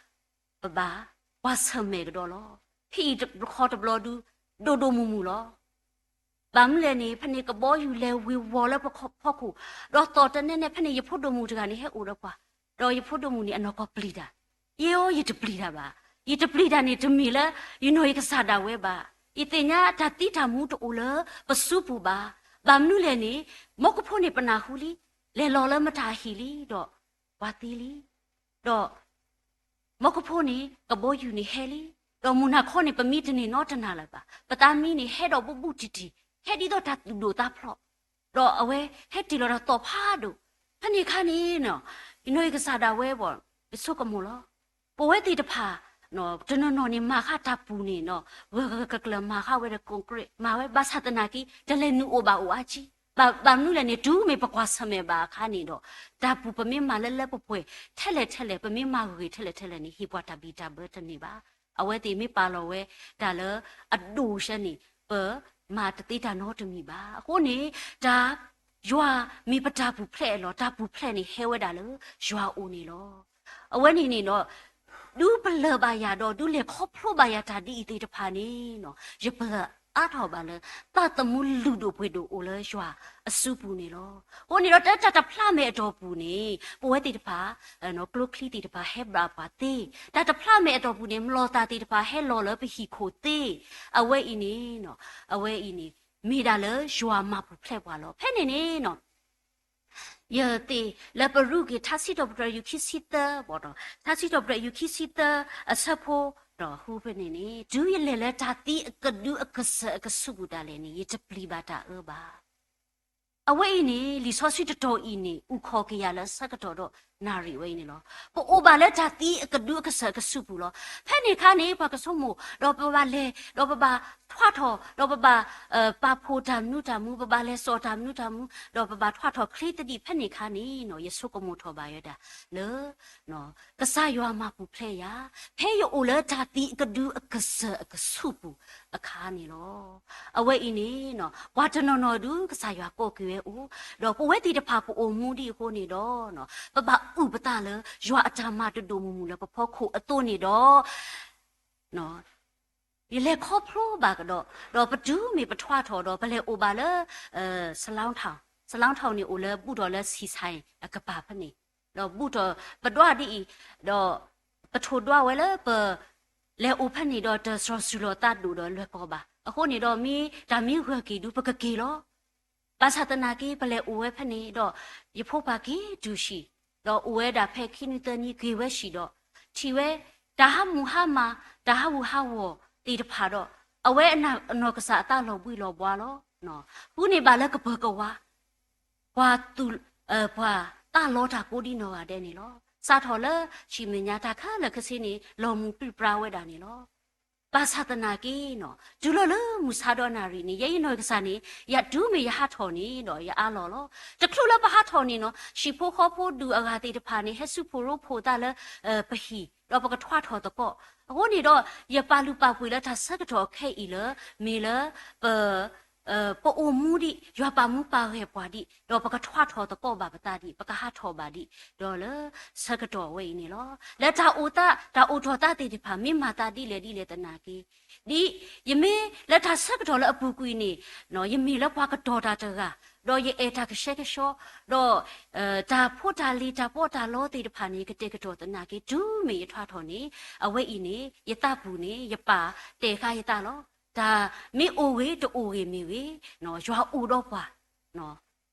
ပဘၣ်ကွၢ်ဆၢၣ်မဲာ်ကဒီးလီၤ. ဖဲအံၤတခီတဘျီဒု ဒိၣ်ဒိၣ်မုၢ်မုၢ်လီၤ. ဘၣ်မနုၤလဲၣ်န့ၣ် ဖဲန့ၣ်ကဘီယူၤလဲၤဝ့ၤဝီၤလၢပဖီခိၣ် ဒီးသီၣ်တနဲၣ်နဲၣ် ဖဲန့ၣ် ယဖိဒိၣ်မုၣ်တဂၤန့ၣ် ဟဲအိၣ်ဒီးပှၤ ဒီးယဖိဒိၣ်မုၣ်န့ၣ် အနီၢ်ကီၢ်ပျံၤတၢ်, ယဲအီၤ ယတပျံၤတၢ်ဘၣ်. ယတပျံၤတၢ်န့ၣ် တမ့ၢ်လၢ ယနီၢ်ယကစၢ်ဒၣ်ဝဲဘၣ်. ယသ့ၣ်ညါတၢ်သံတၢ်မူတအိၣ်လၢပစုပူၤဘၣ်. ဘၣ်မနုၤလဲၣ်န့ၣ် မီၢ်ကဖိန့ၣ်ပနၢ်ဟူလံ, လဲၤလီၤလၢမတၤအဟံၣ်လံ, ဒီးပှၤသံလံ, ဒီး မီကဖိန့ၣ် ကဘီယူၤန့ၣ်ဟဲလံ, ဒီးမုၢ်နၤခီန့ၣ် ပမံတန့ၢ်နီတနၤလၢၤဘၣ်. ပသးမံန့ၣ် ဟဲဒီးဘူးဘူးတံၢ်တံၢ်, ဟဲဒ်သိးတၢ်သူၣ်ဒိၣ်သးဖျိး, ဒီးအဝဲဟဲတ့ၢ်လီၤတၢ်သီၣ်ဖးဒိၣ်. ဖဲန့ၣ်အခါန့ၣ် နီၢ်ကစၢ်ဒၣ်ဝဲဘၣ် ယဆိကမိၣ်လီၤ. ပဝဲသ့ၣ်တဖၣ် တနီၤနီၤန့ၣ် မၤဃာ်တၢ်ပူၤန့ၣ် ဂၢၢ်ဂၢၢ်ကျၢၤကျၢၤမၤဃာ်ဝဲဒီး concrete မၤဝဲ ဘၣ်ဆၣ်သနာ်က့ တလဲၤနုာ်အိၣ်ဘၣ်အိၣ်အါကံ, ဘၣ်မနုၤလဲၣ်န့ၣ် တုၤမ့ၢ်ပကွၢ်ဆၢၣ်မဲာ်ဘၣ်အခါန့ၣ်ဒီး တၢ်ပူၤပမ့ၢ်မၤလၢလၢပှဲၤပှဲၤ ထဲလဲၣ်ထဲလဲၣ် ပမ့ၢ်မၤဂ့ၤထဲလဲၣ်ထဲလဲၣ်န့ၣ် ဟ့ၣ်ပှၤတၢ်ဘံၣ်တၢ်ဘၢတန့ၢ်ဘၣ်. အဝဲသ့ၣ်မ့ၢ်ပာ်လီၤဝဲတၢ်လၢအဒိၣ်အဆၢန့ၣ် ပမၤတသ့တၢ်နီတမံၤဘၣ်. အဃိန့ၣ် တၢ် ယွၤမ့ၢ်ပတၢ်ပူၤဖျဲးလီၤ. တၢ်ပူၤဖျဲးန့ၣ်ဟဲဝဲဒၣ်လၢယွၤအအိၣ်န့ၣ်လီၤ. အဝဲန့ၣ်န့ၣ်ဒီး ဒုးပလၢၢ်ဘၣ်ယၤဒီး ဒုးလဲၤခီဖျိဘၣ်ယၤတၢ်ဒ်အံၤသ့ၣ်တဖၣ်န့ၣ် ယပလၢၢ်အါထီၣ်ဘၣ်လၢ သးသမူလုၢ်ဒိၣ်ပှ့ၤဒိၣ်အိၣ်လၢယွၤအစုပူၤန့ၣ်လီၤ. အဃိန့ၣ်ဒီး တၢ်တဖျါမဲာ်အတီၢ်ပူၤန့ၣ် ပဝဲသ့ၣ်တဖၣ် ကျိချံသ့ၣ်တဖၣ် ဟဲဘျးပှၤသ့, တၢ်တဖျါမဲာ်အတီၢ်ပူၤန့ၣ် မျိာ်သၣ်သ့ၣ်တဖၣ်ဟဲလီၤလၢပဟံၣ်ခိၣ်သ့, အဝဲအံၤန့ၣ် အဝဲအံၤန့ၣ် မ့ၢ်ဒၣ်လၢယွၤမၤပူၤဖျဲးပှၤလီၤ. ဖဲန့ၣ်န့ၣ် ယသ့ၣ်လၢပရူးက့ၤ ထါစံးထီၣ်ပတြၢၤ ယူၢ်ခံဆံသၢ, ထါစံးထီၣ်ပတြၢၤ ယူၢ်ခံဆံသၢ အဆၢဖိ ဒီးဟူဖဲန့ၣ်န့ၣ် တုၤယလဲၤလၢတၢ်သံအကဒုအကစၢၢ်အကဆူးပူၤဒၣ်လဲာ်န့ၣ် ယတပျံၤဘၣ်တၢ်အၢဘၣ်. အဝဲအံၤန့ၣ် လံာ်စီဆှံတတီၤအံၤန့ၣ် အိၣ်ခိးက့ၤယၤလၢဆၢကတီၢ်ဒီးနၣ်ရံၣ်ဝဲအံၤန့ၣ်လီၤ. ပအိၣ်ဘၣ်လၢတၢ်သံအကဒုအကစၢၢ်အကဆူးပူၤလီၤ. ဖဲန့ၣ်အခါန့ၣ် ပှၤကဆိကမိၣ် ဒီးပဘၣ်လဲၤ ဒီးပဘၣ်ထွးထီၣ် ဒီးပဘၣ် ပာ်ဖှိၣ်တၢ်မနုၤတၢ်မနုၤ ပဘၣ်လဲၤစိာ်တၢ်မနုၤတၢ်မနုၤ ဒီးပဘၣ်ထွးထီၣ်ချ့သဒံး ဖဲန့ၣ်အခါန့ၣ် ယဆိကမိၣ်ထီၣ်ဘၣ်ယဲဒၣ်လၢ ကစၢ်ယွၤမၤပူၤဖျဲးယၤ ဖဲယအိၣ်လၢတၢ်သံအကဒုအကစၢၢ်အကဆူးပူၤအခါန့ၣ်လီၤ. အဝဲအံၤန့ၣ် ပှၤတနီၤနီၤဒုး ကစၢ်ယွၤကိးက့ၤဝဲအိၣ်, ဒီးပဝဲသ့ၣ်တဖၣ်ပအိၣ်မူဒ်အဃိန့ၣ်ဒီး ပဘၣ်အုၣ်ပသးလၢယွၤအတၢ်မၤတဒိၣ်မုၢ်မုၢ်လၢပဖီခိၣ်အသိးန့ၣ်ဒီး ယလဲၤခီဖျိဘၣ်ကဒီး, ဒီးပတုၤမ့ၢ်ပထွးထီၣ်ဒီး ပလဲၤအိၣ်ဘၣ်လၢ စလီထီၣ်, စလီထီၣ်န့ၣ် အိၣ်လၢဘူးထီၣ်လၢဆံးဆါအကပၤဖဲန့ၣ်, ဒီးဘူးထီၣ်ပဒွးဒ်အံၤ, ဒီးပထိၣ်ဒွးဝဲလၢပ လဲၤအိၣ်ဖဲန့ၣ်ဒီး တစှီၤစုၤလီၤသးဒိၣ်ဒီးလွဲၢ်ကီၢ်ဘၣ်. အဃိန့ၣ်ဒီး မ့ၢ်တၢ်မ့ၢ်ဂၢၢ်က့ၤဒုး ပကက့ၤလီၤ. ဘၣ်ဆၣ်သနာ်က့ ပလဲၤအိၣ်ဝဲဖဲန့ၣ်ဒီး ယဖိပၢ်က့ၤတုၤဆံး, ဒီးအိၣ်ဝဲဒၣ်ဖဲခံနွံသၢနွံက့ၤဝဲဆံးဒီး ထံၣ်ဝဲ တၢ်ဟးမူဟးမၢ် တၢ်ဟးဂူာ်ဟးဂီၤသ့ၣ်တဖၣ်ဒီး အဝဲအနီၢ်ကစၢ်အသးလီၤဘှံးလီၤဘှါလီၤ. ဃုန့ၢ်ဘၣ်လၢကပၢၤကဝါ ပှၤသူၣ်, ပှၤသးလီတၢ်ကိးဒံနီၢ်ဂၤဒဲးန့ၣ်လီၤ. စးထီၣ်လၢဆံးမဲာ်ညါတၢ်ခဲလၢာ်ခဲဆ့န့ၣ် လီၤမုၢ်ပြံပြါဝဲဒၣ်န့ၣ်လီၤ. ဘၣ်ဆၣ်သနာ်က့နီၤ တုၤလီၤလၢမုၢ်ဆါဒီးနၣ်ရံၣ်န့ၣ် ယဲယနီၢ်ကစၢ်န့ၣ် ယတုၤမ့ၢ်ယဟးထီၣ်န့ၣ်ဒီး ယအါလီၤလီၤ. တချုးလၢပဟးထီၣ်န့ၣ်နီၤ ဟံၣ်ဖိဃီဖိဒူၣ်အဂၤသ့ၣ်တဖၣ်န့ၣ် ဟဲစုဖှိၣ်ရိဖှိၣ်သးလၢ ပဟံၣ် ဒီးပကထွါထီၣ်သကိး. အဃိန့ၣ်ဒီး ယပာ်လုၢ်ပာ်ပှ့ၤလၢတၢ်ဆၢကတီၢ်ခဲအံၤလၢ မ့ၢ်လၢ ပ ပအိၣ်မူဒံး ယွၤပာ်မူပာ်ဂဲၤပှၤဒံး ဒီးပကထွါထီၣ်သကိးဘၣ်ပသးဒံး ပကဟးထီၣ်ဘၣ်ဒံး ဒီးလၢဆၢကတီၢ်ဝဲအံၤန့ၣ်လီၤ. လၢတၢ်အိၣ်သး တၢ်အိၣ်ထီၣ်သးသ့ၣ်တဖၣ် မ့ၢ်မၤသးဒ်လဲၣ်ဒ်လဲၣ်သနာ်က့ ဒ်ယမ့ၢ်လၢတၢ်ဆၢကတီၢ်လၢအပူၤကွံာ်န့ၣ် ယမ့ၢ်လၢပှၤကတီၤတၢ်တဂၤ ဒီးယအဲၣ်တၢ်ကဆှဲကဆှီ ဒီး တၢ်ဖိတၢ်လံၤတၢ်ပီးတၢ်လီသ့ၣ်တဖၣ်န့ၣ် ယကတဲာ်ကတီၤသနာ်က့ တုၤမ့ၢ်ယထွါထီၣ်န့ၣ် အဝဲအံၤန့ၣ် ယသးပူၤန့ၣ် ယပာ်တဲာ်ဃာ်ယသးလီၤ. တၢ်မ့ၢ်အိၣ်ဂ့ၤတအိၣ်ဂ့ၤမ့ၢ်ဂ့ၤ ယွၤအိၣ်ဒီးပှၤ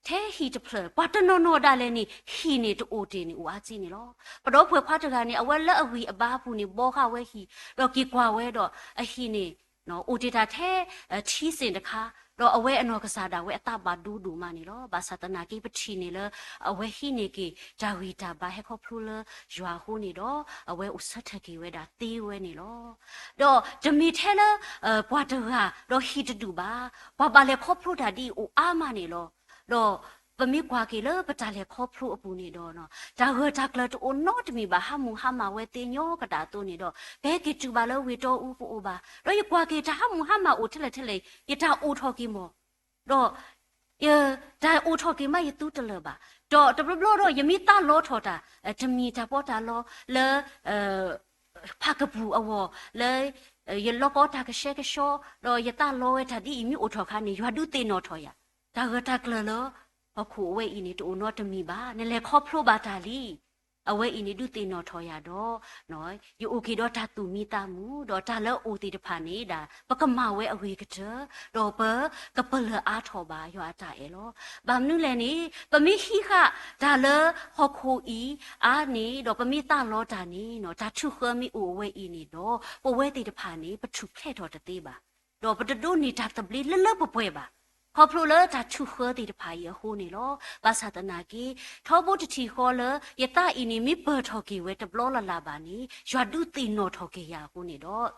ထဲဟံၣ်တဖျၢၣ် ပှၤတနီၤနီၤဒၣ်လဲာ်န့ၣ် ဟံၣ်န့ၣ်တအိၣ်တ့ၢ်န့ၣ် အိၣ်အါကံန့ၣ်လီၤ. ပဒီပုၢ်ဝဲၢ်ခွါတဂၤန့ၣ် အဝဲလၢအဂံၢ်အဘါအပူၤန့ၣ် ဘီဃာ်ဝဲဟံၣ် ဒီးက့ၤကွၢ်ဝဲဒီး အဟံၣ်န့ၣ် အိၣ်တ့ၢ်တၢ်ထဲ ထံစ့ၣ်တခါ ဒီးအဝဲအနီၢ်ကစၢ်ဒၣ်ဝဲအသးဘၣ်ဒိဒိၣ်မးန့ၣ်လီၤ. ဘၣ်ဆၣ်သနာ်က့ ပထံၣ်န့ၢ်လၢ အဝဲဟံးန့ၢ်က့ၤတၢ်ဂံၢ်တၢ်ဘါဟဲခီဖျိလၢယွၤအဃိန့ၣ်ဒီး အဝဲအိၣ်ဆၢထၢၣ်က့ၤဝဲဒၣ်သ့ဝဲန့ၣ်လီၤ. ဒီးတမ့ၢ်ထဲလၢ ပှၤတဂၤ ဒီးဟံၣ်တဒူၣ်ဘၣ်, ပှၤဘၣ်လဲၤခီဖျိတၢ်ဒ်အံၤအိၣ်အါမးန့ၣ်လီၤ. ဒီးပမ့ၢ်ကွၢ်က့ၤလၢပတၢ်လဲၤခီဖျိအပူၤန့ၣ်ဒီး တၢ်ဂၢၢ်တၢ်ကျၢၤတအိၣ်နီတမံၤဘၣ် ဟးမုၢ်ဟးမၢ်ဝဲသ့ညီကဒၣ်အသိးန့ၣ်ဒီး ပဟဲက့ၤတုၤဘၣ်လၢဝ့ၢ်တီအူပအိၣ်ဘၣ်. ဒီးယကွၢ်က့ၤတၢ်ဟးမုၢ်ဟးမၢ်အိၣ်ထဲလဲၣ်ထဲလဲၣ် ယတၢ်အိၣ်ထီၣ်က့ၤမး ဒီး တၢ်အိၣ်ထီၣ်က့ၤမးယသူတလၢာ်ဘၣ်. ဒီးတဘျီဘျီဒီး ယမ့ၢ်သးလီထီၣ်တၢ် တမံၤတၢ်ပီးတၢ်လီလၢ ဖးကပူၤအဂီၢ်လၢ ယလီၤကီတၢ်ကဆှဲကဆှီ ဒီးယသးလီဝဲတၢ်ဒ်အံၤမ့ၢ်အိၣ်ထီၣ်အခါန့ၣ် ယွၤဒုးသ့ၣ်နီၣ်ထီၣ်ယၤ တၢ်ဂၢၢ်တၢ်ကျၢၤလၢ ဟီၣ်ခိၣ်အဝဲအံၤန့ၣ် တအိၣ်နီတမံၤဘၣ်. နလဲၤခီဖျိဘၣ်တၢ်လံ. အဝဲအံၤန့ၣ်ဒုးသ့ၣ်နီၣ်ထီၣ်ယၤဒီး ယအိၣ်က့ၤဒီးတၢ်သူၣ်မံသးမုာ် ဒီးတၢ်လၢအအိၣ်သ့ၣ်တဖၣ်န့ၣ်ဒၣ် ပကမၤဝဲအဂ့ၤကတၢၢ် ဒီးပကပလၢၢ်အါထီၣ်ဘၣ်ယွၤအတၢ်အဲၣ်လီၤ. ဘၣ်မနုၤလဲၣ်န့ၣ် ပမ့ၢ်ဟံးဃာ်တၢ်လၢဟီၣ်ခိၣ်အံၤအါန့ၣ် ဒီးပမ့ၢ်သးလီတၢ်န့ၣ် တၢ်ထုးဃၢမ့ၢ်အိၣ်အဝဲအံၤန့ၣ်ဒီး ပဝဲသ့ၣ်တဖၣ်န့ၣ် ပထူၣ်ဖျဲးထီၣ်တသ့ဘၣ်. ဒီးပတဒိးန့ၢ်တၢ်သဘျ့လၢလၢပှဲၤပှဲၤဘၣ်. ခီဖျိလၢတၢ်ထုးဃၢသ့ၣ်တဖၣ်အံၤအဃိန့ၣ်လီၤ. ဘၣ်ဆၣ်သနာ်က့ ထီဘိတထံၣ်ဃီလၢ ယသးအံၤန့ၣ် မ့ၢ်ပၢၢ်ထီၣ်က့ၤဝဲတဘျီလၢ်လၢ်ဘၣ်န့ၣ် ယွၤဒုးသ့ၣ်နီၣ်ထီၣ်က့ၤယၤအဃိန့ၣ်ဒီး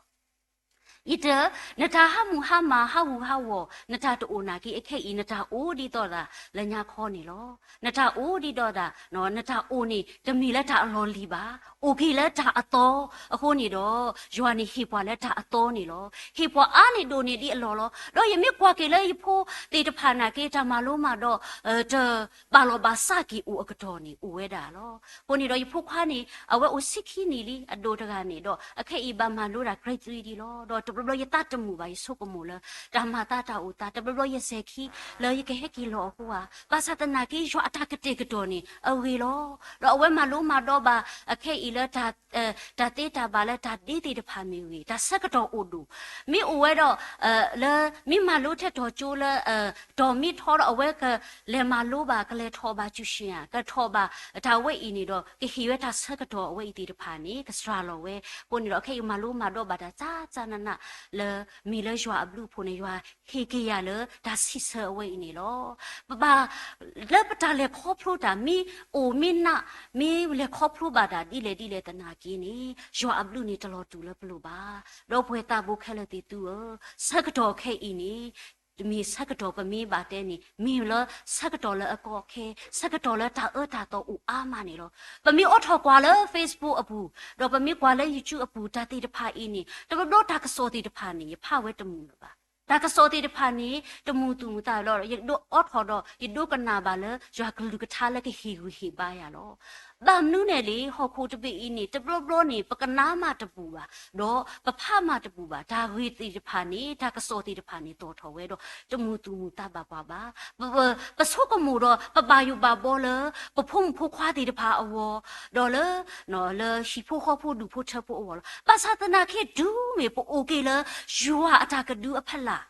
ယတၢၢ် နတၢ်ဟးမုၢ်ဟါမၢ်ဟးဂူာ်ဟးဂီၤ နတၢ်တအိၣ်နာ်က့ အခဲအံၤ နတၢ်အိၣ်ဒ်သိးဒၣ်လၢညါခီန့ၣ်လီၤ. နတၢ်အိၣ်ဒ်သိးဒၣ် နတၢ်အိၣ်န့ၣ် တမ့ၢ်လၢတၢ်အလီၢ်လံၤဘၣ်, အိၣ်က့ၤလၢတၢ်အသီအဃိန့ၣ်ဒီး ယွၤန့ၣ်ဟ့ၣ်ပှၤလၢတၢ်အသီန့ၣ်လီၤ. ဟ့ၣ်ပှၤအါန့ၢ်ဒိၣ်န့ၢ်ဒ်အလီၢ်လီၤ. ဒီးယမ့ၢ်ကွၢ်က့ၤလၢယဖိသ့ၣ်တဖၣ်နာ်က့ တၢ်မၤလိမၤဒိး တဘၣ်လီၤဘၣ်စးက့ၤအိၣ်အကတီၢ်န့ၣ် အိၣ်ဝဲဒၣ်လီၤ. အဃိန့ၣ်ဒီးယဖိခွါန့ၣ် အဝဲအိၣ်ဆံခံနံၣ်လံ အဒိၣ်တဂၤန့ၣ်ဒီး အခဲအံၤဘၣ်မၤလိဒၣ် grade three ဒံးလီၤ. ဒီးတဘျီဘျီယသးတမုာ်ဘၣ် ယဆိကမိၣ်လၢ တၢ်မၤသးတၢ်အိၣ်သး တဘျီဘျီယစဲၤခံလၢယကဟဲက့ၤလီၤအဃိဧါ, ဘၣ်ဆၣ်သနာ်က့ ယွၤအတၢ်ကတဲာ်ကတီၤန့ၣ် အဂ့ၤလီၤ. ဒီးအဝဲမၤလိမၤဒိးဘၣ် အခဲအံၤလၢ တၢ်သ့တၢ်ဘၣ်လၢတၢ်ဒ့သ့ၣ်တဖၣ်မ့ၢ်ဂ့ၤ, တၢ်ဆၢကတီၢ်အိၣ်ဒိၣ် မ့ၢ်အိၣ်ဝဲဒီး လၢမ့ၢ်မၤလိထဲတီၤကၠိလၢ တီၤမ့ၢ်ထီဒီး အဝဲကလဲၤမၤလိဘၣ် ကလဲၤထီၣ်ဘၣ် ကျူရှင် ကထီၣ်ဘၣ် တၢ်ဝဲအံၤန့ၣ်ဒီး ကဟ့ၣ်ဝဲတၢ်ဆၢကတီၢ်အဝဲအံၤသ့ၣ်တဖၣ်န့ၣ် ကစှၤလီၤဝဲ. အဃိန့ၣ်ဒီး အခဲအံၤမၤလိမၤဒိးဘၣ်တၢ် ကၢ်ကၢ်နးနး လၢမ့ၢ်လၢယွၤအဘျုးအဖှိၣ်န့ၣ် ယွၤဟ့ၣ်က့ၤယၤလၢတၢ်ဆံးဆၢအဝဲအံၤန့ၣ်လီၤ. ပဘၣ် လၢပတၢ်လဲၤခီဖျိတၢ် မ့ၢ်အိၣ်မ့ၢ်နး မ့ၢ်လဲၤခီဖျိဘၣ်တၢ်ဒ်လဲၣ်ဒ်လဲၣ်သနာ်က့န့ၣ် ယွၤအဘျုးန့ၣ်တလီၤတူာ်လၢပလိၤဘၣ်. ဒီပုၢ်ဝဲၢ်သးဘိခဲလၢာ်သ့ၣ်သုဧၢ, ဆၢကတီၢ်ခဲအံၤန့ၣ် မ့ၢ်ဆၢကတီၢ်ပမ့ၢ်ဘၣ်တဲန့ၣ် မ့ၢ်လၢဆၢကတီၢ်လၢအကီအခဲ, ဆၢကတီၢ်လၢတၢ်အၢတၢ်သီအိၣ်အါမးန့ၣ်လီၤ. ပမ့ၢ်အိးထီၣ်ကွၢ်လၢ Facebook အပူၤ, ဒီးပမ့ၢ်ကွၢ်လၢ YouTube အပူၤ တၢ်သ့ၣ်တဖၣ်အံၤန့ၣ် တဘျီဘျီတၢ်ကစီၣ်သ့ၣ်တဖၣ်န့ၣ် ယဖးဝဲတမုာ်လၢၤဘၣ်. တၢ်ကစီၣ်သ့ၣ်တဖၣ်န့ၣ် တမုာ်သူၣ်မုာ်သးလီၤ. ယဒိးအိးထီၣ်ဒီး ယဒိကနၣ်ဘၣ်လၢ ယွၤကလုၢ်ကထါလၢကဟ့ၣ်ဂံၢ်ဟ့ၣ်ဘါယၤလီၤ. ဘၣ်မနုၤလဲၣ်န့ၣ် ဟီၣ်ခိၣ်တဘ့ၣ်အံၤန့ၣ် တဘျီဘျီန့ၣ် ပကနၣ်မးတပူၤဘၣ်, ဒီးပဖးမးတပူၤဘၣ်. တၢ်ဂ့ၢ်သ့ၣ်တဖၣ်န့ၣ် တၢ်ကစီၣ်သ့ၣ်တဖၣ်န့ၣ် သီၣ်ထီၣ်ဝဲဒီး တမုာ်သူၣ်မုာ်သးဘၣ်ပှၤဘၣ်. ပ ပဆိကမိၣ်ဒီး ပဘၣ်ယိၣ်ဘၣ်ဘီလၢ ပဖိမုၣ်ဖိခွါသ့ၣ်တဖၣ်အဂီၢ်, ဒီးလၢ လၢဟံၣ်ဖိဃီဖိဒူၣ်ဖိထၢဖိအဂီၢ်လီၤ. ဘၣ်ဆၣ်သနာ်က့ တုၤမ့ၢ်ပအိၣ်က့ၤလၢ ယွၤအတၢ်ကဒုအဖီလာ်,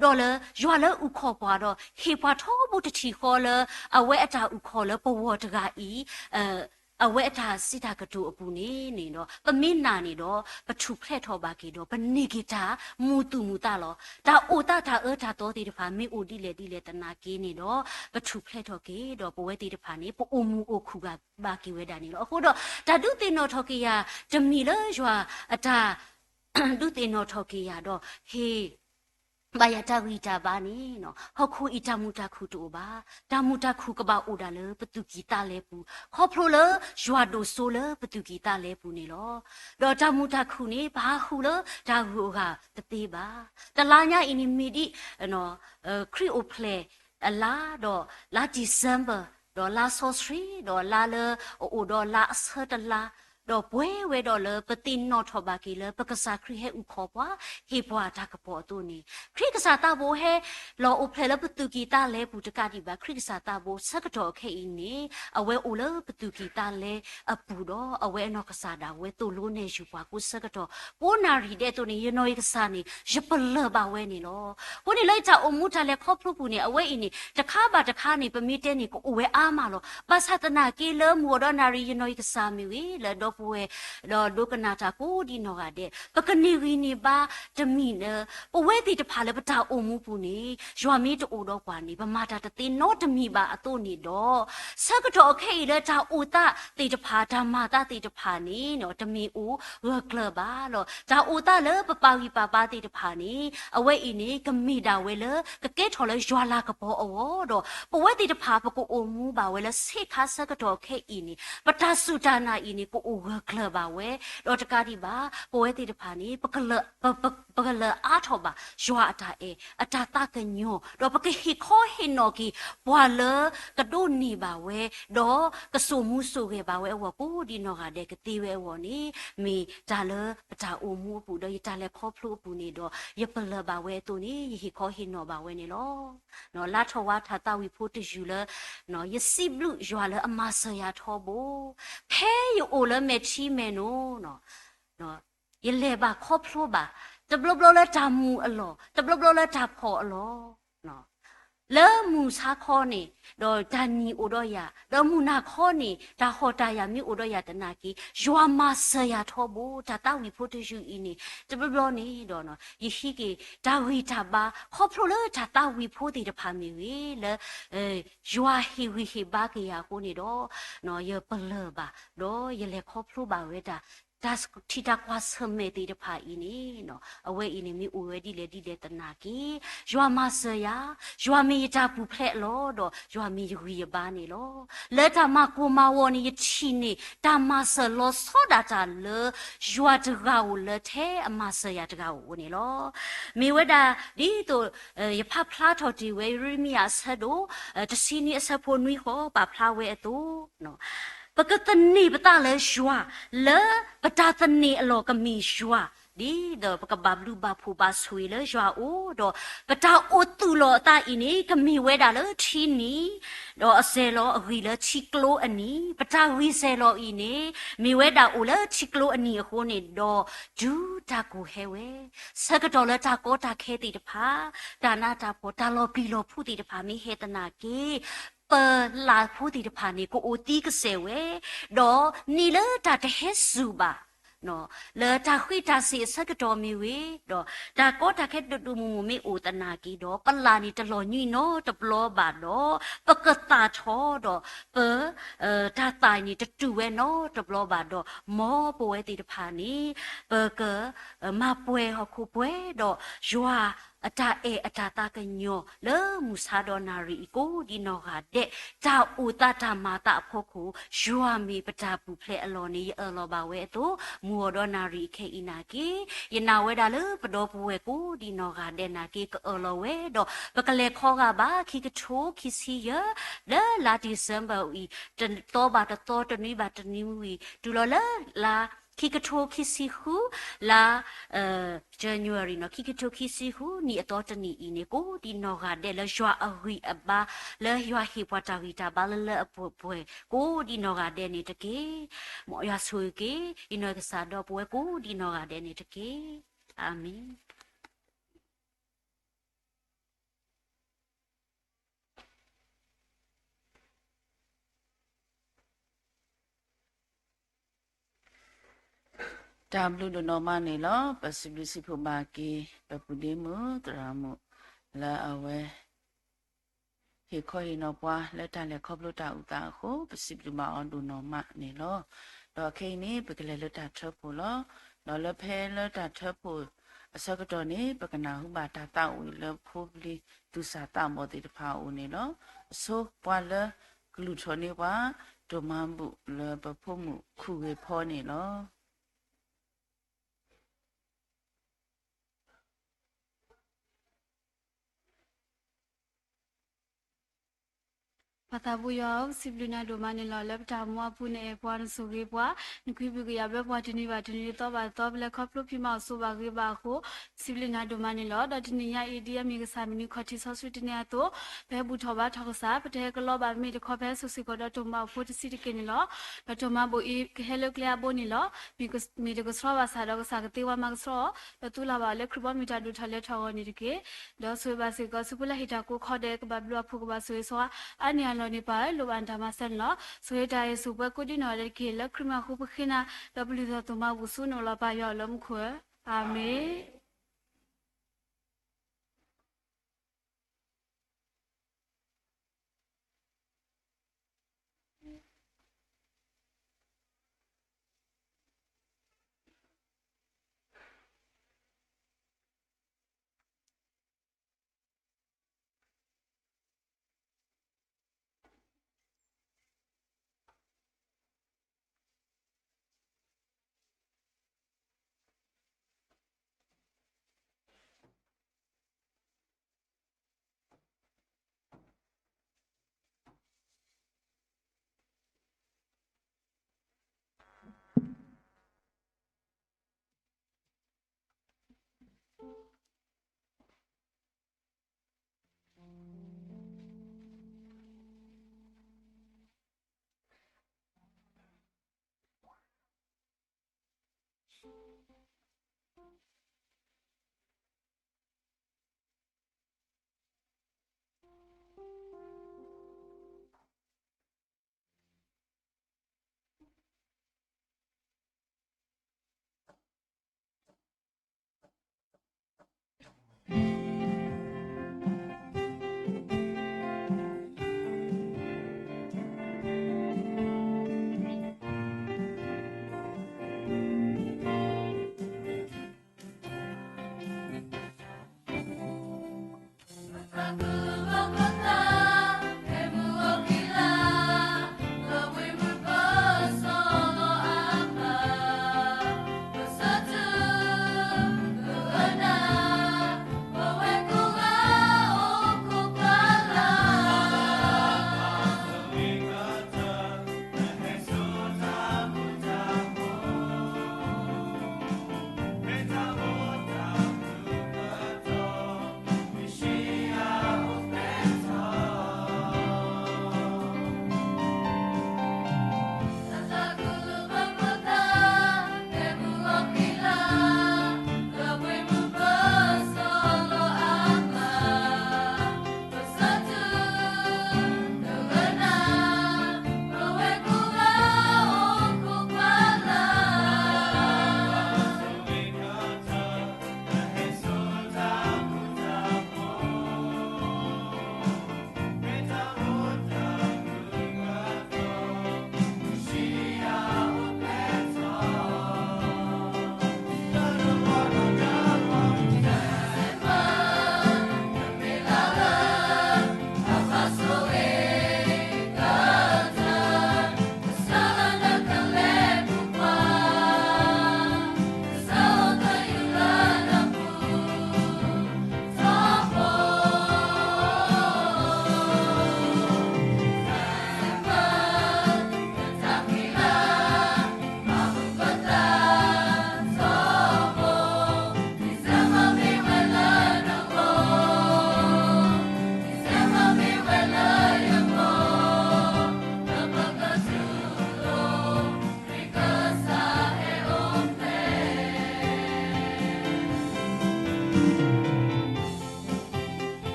ဒီးလၢယွၤလၢအုၣ်ခီၣ်ပှၤဒီး ဟ့ၣ်ပှၤထီဘိတထံၣ်ဃီလၢ အဝဲအတၢ်အုၣ်ခီၣ်လၢပဂီၢ်တဂၤအံၤ အဝဲအတၢ်စံးတၢ်ကတိၤအပူၤန့ၣ်န့ၣ်ဒီး ပမ့ၢ်နာ်န့ၣ်ဒီး ပထူၣ်ဖျဲးထီၣ်ဘၣ်က့ၤဒီး ပန့ၢ်က့ၤတၢ်မုာ်သူၣ်မုာ်သးလီၤ. တၢ်အိၣ်သးတၢ်အၢတၢ်သီသ့ၣ်တဖၣ် မ့ၢ်အိၣ်ဒ်လဲၣ်ဒ်လဲၣ်သနာ်က့န့ၣ်ဒီး ပထူၣ်ဖျဲးထီၣ်က့ၤဒီး ပဝဲသ့ၣ်တဖၣ်န့ၣ် ပအိၣ်မုာ်အိၣ်ခုၣ်ဘၣ်က့ၤဝဲဒၣ်န့ၣ်လီၤ. အဃိဒီး တၢ်ဒုးသ့ၣ်နီၣ်ထီၣ်က့ၤယၤ တမံၤလၢယွၤအတၢ် ဒုးသ့ၣ်နီၣ်ထီၣ်က့ၤယၤဒီး ဟ့ၣ် ဘၣ်ယၤတၢ်ဂံၢ်တၢ်ဘါန့ၣ် ဟီၣ်ခိၣ်အံၤတၢ်မုာ်တၢ်ခုၣ်တအိၣ်ဘၣ်. တၢ်မုာ်တၢ်ခုၣ်ကဘၣ်အိၣ်ဒၣ်လၢပသူၣ်ကံၢ်သးလဲပူၤ, ခီဖျိလၢယွၤဒိၣ်စိလၢပသူၣ်ကံၢ်သးလဲပူၤန့ၣ်လီၤ. ဒီးတၢ်မုာ်တၢ်ခုၣ်န့ၣ် ပဟးဃုာ်လၢတၢ်ဂုၤအဂၤတသ့ဘၣ်. တလါညါအံၤန့ၣ်မ့ၢ်ဒ် ခရံာ်အိၣ်ဖျဲၣ်အလါ ဒီးလါ December ဒီးလါစီဆှံ ဒီးလါလၢအအိၣ်ဒီးလါအဆၢတလါ ဒီးပှဲၤဝဲဒီးလၢပသ့ၣ်နီၣ်ထီၣ်ဘၣ်က့ၤလၢပကစၢ်ခရံာ်ဟဲအုၣ်ခီၣ်ပှၤ ဟ့ၣ်ပှၤတၢ်ကပီၤအသိးန့ၣ် ခရံာ်ကစၢ်သးဘိဟဲလီၤအိၣ်ဖျဲၣ်လၢပသူၣ်ကံၢ်သးလဲပူၤတကးဒံးဘၣ် ခရံာ်ကစၢ်သးဘိဆၢကတီၢ်အခဲအံၤန့ၣ် အဝဲအိၣ်လၢပသူၣ်ကံၢ်သးလဲအပူၤဒီး အဝဲအနီၢ်ကစၢ်ဒၣ်ဝဲသိၣ်လိနဲၣ်ယုာ်ပှၤကိးဆၢကတီၢ် ကိးနၣ်ရံၣ်ဒဲးအသိးန့ၣ် ယနီၢ်ယကစၢ်န့ၣ် ယပလၢၢ်ဘၣ်ဝဲန့ၣ်လီၤ. အဃိန့ၣ်လၢယတၢ်အိၣ်မူတၢ်လဲၤခီဖျိပူၤန့ၣ် အဝဲအံၤန့ၣ် တခါဘၣ်တခါန့ၣ် ပမ့ၢ်တဲန့ၣ် ကအိၣ်ဝဲအါမးလီၤ. ဘၣ်ဆၣ်သနာ်က့လၢမုၢ်အီၤဒီးနၣ်ရံၣ် ယနီၢ်ယကစၢ်မ့ၢ်ဂ့ၤ လၢဒီပုၢ်ဝဲၢ် ဒီးဒိကနၣ်တၢ်ကိးဒံးနီၢ်ဂၤဒဲး ပကန့ၢ်ဂံၢ်န့ၢ်ဘါတမံၤလၢ ပဝဲသ့ၣ်တဖၣ်လၢပတၢ်အိၣ်မူပူၤန့ၣ် ယွၤမ့ၢ်တအိၣ်ဒီးပှၤန့ၣ် ပမၤတၢ်တသ့နီတမံၤဘၣ်အသိးန့ၣ်ဒီး ဆၢကတီၢ်အခဲအံၤလၢတၢ်အိၣ်သးသ့ၣ်တဖၣ် တၢ်မၤသးသ့ၣ်တဖၣ်န့ၣ် တမ့ၢ်အိၣ်ဂၢၢ်ကျၢၤဘၣ်လီၤ. တၢ်အိၣ်သးလၢပပာ်ဂံၢ်ပာ်ဘါသ့ၣ်တဖၣ်န့ၣ် အဝဲအံၤန့ၣ် ကမ့ၢ်ဒၣ်ဝဲလၢ ကကဲထီၣ်လၢယွၤလၤကပီၤအဂီၢ်ဒီး ပဝဲသ့ၣ်တဖၣ်ပကအိၣ်မူဘၣ်ဝဲလၢဆ့ခါဆၢကတီၢ်ခဲအံၤန့ၣ် ပတၢ်စူၢ်တၢ်နာ်အံၤန့ၣ် ကအိၣ်ဂၢၢ်ကျၢၤဘၣ်ဝဲ ဒီးတကးဒံးဘၣ် ပဝဲသ့ၣ်တဖၣ်န့ၣ် ပကလၢ ပ ပ ပကလဲၤအါထီၣ်ဘၣ် ယွၤအတၢ်အဲၣ် အတၢ်သးကညီၤ, ဒီးပကဟ့ၣ်ခီဟ့ၣ်နီၤက့ၤ ပှၤလၢကဒိးန့ၢ်ဘၣ်ဝဲ, ဒီးကစိာ်မူစိာ်ဂဲၤဘၣ်ဝဲအဂီၢ် ကိးဒံနီၢ်ဂၤဒဲးကသ့ဝဲအဂီၢ်န့ၣ်, မ့ၢ်တၢ်လၢပတၢ်အိၣ်မူအပူၤ ဒီးယတၢ်လဲၤခီဖျိအပူၤန့ၣ်ဒီး ယပလၢၢ်ဘၣ်ဝဲအသိးန့ၣ် ယဟ့ၣ်ခီဟ့ၣ်နီၤဘၣ်ဝဲန့ၣ်လီၤ. လါထီၣ်ဝါထၢၣ်သးဝံၣ်ဖိတယုၢ်လၢ ယစံးဘျုးယွၤလၢအမၤစၢၤယၤထီဘိ, ဖဲယအိၣ်လၢမဲာ်ထံမဲာ်နိ, ယလဲၤဘၣ်ခီဖျိဘၣ်, တဘျီဘျီလၢတၢ်မူအလီၢ်, တဘျီဘျီလၢတၢ်ဖှီၣ်အလီၢ်, လၢမုၢ်ဆါခီန့ၣ်, ဒီးတၢ်နံၤအိၣ်ဒီးယၤ, ဒီးမုၢ်နၤခီန့ၣ် တၢ်ဟီၣ်တၢ်ယၢ်မ့ၢ်အိၣ်ဒီးယၤသနာ်က့, ယွၤမၤစၢၤယၤထီဘိ, တၢ်သးဝံၣ်ဖိတယုၢ်အံၤန့ၣ် တဘျီဘျီန့ၣ်ဒီး ယဟံးက့ၤတၢ်ဂံၢ်တၢ်ဘါ ခီဖျိလၢတၢ်သးဝံၣ်ဖိသ့ၣ်တဖၣ်မ့ၢ်ဂ့ၤ, လၢ ယွၤဟ့ၣ်ဂံၢ်ဟ့ၣ်ဘါက့ၤယၤအဃိန့ၣ်ဒီး, ယပလၢၢ်ဘၣ်, ဒီးယလဲၤခီဖျိဘၣ်ဝဲဒၣ် တၢ်ထံၣ်တၢ်ကွၢ်ဆၢၣ်မဲာ်သ့ၣ်တဖၣ်အံၤန့ၣ်, အဝဲအံၤန့ၣ်မ့ၢ်အိၣ်ဝဲဒ်လဲၣ်ဒ်လဲၣ်သနာ်က့, ယွၤမၤစၢၤယၤ, ယွၤမ့ၢ်ယတၢ်ပူၤဖျဲးအလီၢ်, ဒီးယွၤမ့ၢ်ယဂံၢ်ယဘါန့ၣ်လီၤ. လၢတၢ်မၤကိၢ်မၤဂီၤန့ၣ် ယထံၣ်န့ၢ်တၢ်မၤစၢၤလီၤဆီဒၣ်တၢ်လၢ ယွၤတဂၤဧိၤလၢထဲအမၤစၢၤယၤတဂၤဧိၤန့ၣ်လီၤ. မ့ၢ်ဝဲဒၣ်ဒ်သိး ယဖးဖျါထီၣ်တ့ၢ်ဝဲ ယရမံယၤအဆၢဒိၣ် တဆံနွံအဆၢဖိနွံဃီ ပာ်ဖျါဝဲအသိး, ပကသန့ၤပသးလၢယွၤ, လၢပတၢ်သန့ၤအလီၢ်ကမ့ၢ်ယွၤ, ဒ်သိးပကဘၣ်ဘျုးဘၣ်ဖှိၣ်ဘၣ်ဆိၣ်ဂ့ၤလၢယွၤအအိၣ်, ဒီးပတၢ်အိၣ်သူၣ်လီၤအသးအံၤန့ၣ် ကမ့ၢ်ဝဲဒၣ်လၢထံနံၤ, ဒီးအစဲၤလီၤအဂံၢ်လၢထံကျိအနံၤ, ပတၢ်ဂံၢ်စဲၤလီၤအံၤန့ၣ် မ့ၢ်ဝဲဒၣ်အိၣ်လၢထံကျိအနံၤအဃိန့ၣ်ဒီး, တုၤတၢ်ကိၢ်ဟဲဝဲ ဆၢကတီၢ်လၢတၢ်ကီတၢ်ခဲသ့ၣ်တဖၣ်, တၢ်နးတၢ်ဖှီၣ် တၢ်လီၤပျံၤလီၤဖုးသ့ၣ်တဖၣ်မ့ၢ်ဟဲသနာ်က့, ပလၢ်ဖိသ့ၣ်တဖၣ်န့ၣ် ကအိၣ်သံကစဲာ်ဝဲ, ဒီးနံၤလၢတၢ်တဟဲစူၤဘၣ် လၢတၢ်ဃံးတၢ်စ့ၤအဆၢကတီၢ်မ့ၢ်ဂ့ၤ, ဒီးတၢ်ကီတၢ်ခဲဒိၣ်ဒိၣ်မုၢ်မုၢ်မ့ၢ်အိၣ်သနာ်က့ဒီး, ပလၢ်န့ၣ်တလီၤညွံးနီတဘျီဘၣ်ဒီး, ပကသၣ်ထီၣ်ဒီး, ပ တၢ်သၣ်န့ၣ်တတုၤဝဲနီတဘျီဘၣ်ဒီး, မ်ပဝဲသ့ၣ်တဖၣ်န့ၣ် ပက မၤပှဲၤဟီၣ်ခိၣ်ပှဲၤဒီး ယွၤအတၢ်အဲၣ်အတၢ်သးကညီၤ လၢမုၢ်ဆါဒီးနၣ်ရံၣ်အံၤကိးဒံနီၢ်ဂၤဒဲး, တၢ်အိၣ်သးတၢ်မၤသးအဖီခိၣ်, ယွၤမ့ၢ်ပတၢ်ပူၤဖျဲးအလီၢ်န့ၣ် ယအၢၣ်လီၤဘၣ်ဝဲအသိး, မုၢ်အီၤဒီးနၣ်ရံၣ်အခဲအံၤနာ်က့, ယနာ်ဝဲဒၣ်လၢပဒီပုၢ်ဝဲၢ်ကိးဒံနီၢ်ဂၤဒဲးနာ်က့ ကအၢၣ်လီၤဝဲဒီး ပကလဲၤခီဂာ်ဘၣ် ခံကထိခံဆံယဲၢ် လၢလါ December အံၤ, တသီဘၣ်တသီ တနွံဘၣ်တနွံဝံၤ တုၤလီၤလၢလါ ခံကထိခံဆံဃု လါ January နီၤ ခံကထိခံဆံဃု နံၣ်အသီတနံၣ်အံၤန့ၣ် ကိးဒံနီၢ်ဂၤဒဲးလၢယွၤအဂံၢ်အဘါ, လၢယွၤဟ့ၣ်ပှၤတၢ်ဂံၢ်တၢ်ဘါလၢလၢအပှဲၤပှဲၤ ကိးဒံနီၢ်ဂၤဒဲးန့ၣ်တက့ၢ်. မ်ယွၤဆိၣ်ဂ့ၤက့ၤ ယနီၢ်ကစၢ်ဒီးပဝဲကိးဒံနီၢ်ဂၤဒဲးန့ၣ်တက့ၢ်. အၤမ့ၣ်. တၢ်ဘျုးဒိၣ်နီၢ်မးန့ၣ်လီၤ. ပစံးဘျုးစံးဖှိၣ်ဘၣ်က့ၤ ပပုၢ်ဒ့မုၣ်သရၣ်မုၣ် လၢအဝဲ ဟ့ၣ်ခီဟ့ၣ်နီၤပှၤလၢတၢ်လဲၤခီဖျိတၢ်အုၣ်သးအဃိ ပစံးဘျုးဘၣ်အီၤဒိၣ်နီၢ်မးန့ၣ်လီၤ. ဒီးခဲအံၤန့ၣ် ပကလဲၤလၢတၢ်ထၢဖှိၣ်လီၤ. ဒီးလၢဖဲလၢတၢ်ထၢဖှိၣ်အဆၢကတီၢ်န့ၣ် ပကနၢ်ဟူဘၣ်တၢ်သးဝံၣ်လၢဖိပလံၤသူၣ်စၢ်သးဘီၣ်သ့ၣ်တဖၣ်အအိၣ်န့ၣ်လီၤ. အဆိပှၤလၢကလူၤထီၣ်န့ၢ်ပှၤ ဒိၣ်မးဘူၣ်လၢပဖိမုၣ်ခူၣ်ဂ့ၤဖီန့ၣ်လီၤ. ပၢ်သးဘိယွၤဧၢ, ပစံးဘျုးနၤဒိၣ်မးန့ၣ်လီၤ. လၢပတၢ်အိၣ်မူအပူၤ နအဲၣ်ပှၤ နဆိၣ်ဂ့ၤပှၤ, နကဟုကယာ်ဘၣ်ပှၤတနံၤဘၣ်တနံၤ တသီဘၣ်တသီ ပလဲၤခီဖျိဖံးမၤအိၣ်ဆိးဘၣ်ဂ့ၤဘၣ်အဃိ, ပစံးဘျုးနၤဒိၣ်မးန့ၣ်လီၤ. ဒီးတနံၤညါအံၤ ဒ်အမ့ၢ်ကစၢ်မုၢ်နံၤခီၣ်ထံးစီဆှံတနံၤအသိး, ပဟဲဘူၣ်ထီၣ်ဘါထီၣ်ကစၢ်, ပတဟဲကလီဘၣ်မ့ၢ်တခီ ပဟဲစိာ်စ့ၢ်ကီးဒီးတိၢ်မၤဘူၣ်ဖိတဆံးတက့ၢ်န့ၣ်လီၤ. ဒီးတိၢ်မၤဘူၣ်အံၤ ကဟဲလၢကျဲအဘိန့ၣ်လီၤ. မ့ၢ်တကဆှီဘၣ်ဆၣ်ဒီး ကစၢ်ကသ့ဝဲမၤကဆှီအီၤ, ဒီးသူလၢ်ဘၣ်အီၤလၢခရံာ်ဘီမုၢ်တၢ်ဒိၣ်ထီၣ်လဲၤထီၣ်အဂီၢ်န့ၣ်တက့ၢ်. ဒီးဆိၣ်ဂ့ၤဘၣ်စ့ၢ်ကီး ဆူဖိလၢဟ့ၣ်တၢ်ကိးခီဒဲး ကဘၣ်ဘျုးအဖှိၣ် ကဘၣ်ဆိၣ်ဂ့ၤဆိၣ်ဝါ အါန့ၢ်အလီၢ်န့ၣ် ပၢ်ဧၢ, လိၣ်ဘၣ်နတၢ်မၤစၢၤန့ၣ်လီၤ. ဆိၣ်ဂ့ၤတၢ်အဲၣ်ဆိၣ်ပှဲၤကိးဒံနီၢ်ဂၤဒဲးတက့ၢ်. လၢခရံာ်မံၤအဃိပဃ့နၤ, ဒီးပလုၢ်ထီၣ်တိၢ်မၤဘူၣ်ဆူနအိၣ်လီၤ ပၢ်ယွၤအိၣ်လၢမူခိၣ်ဧၢ, အၤမ့ၣ်.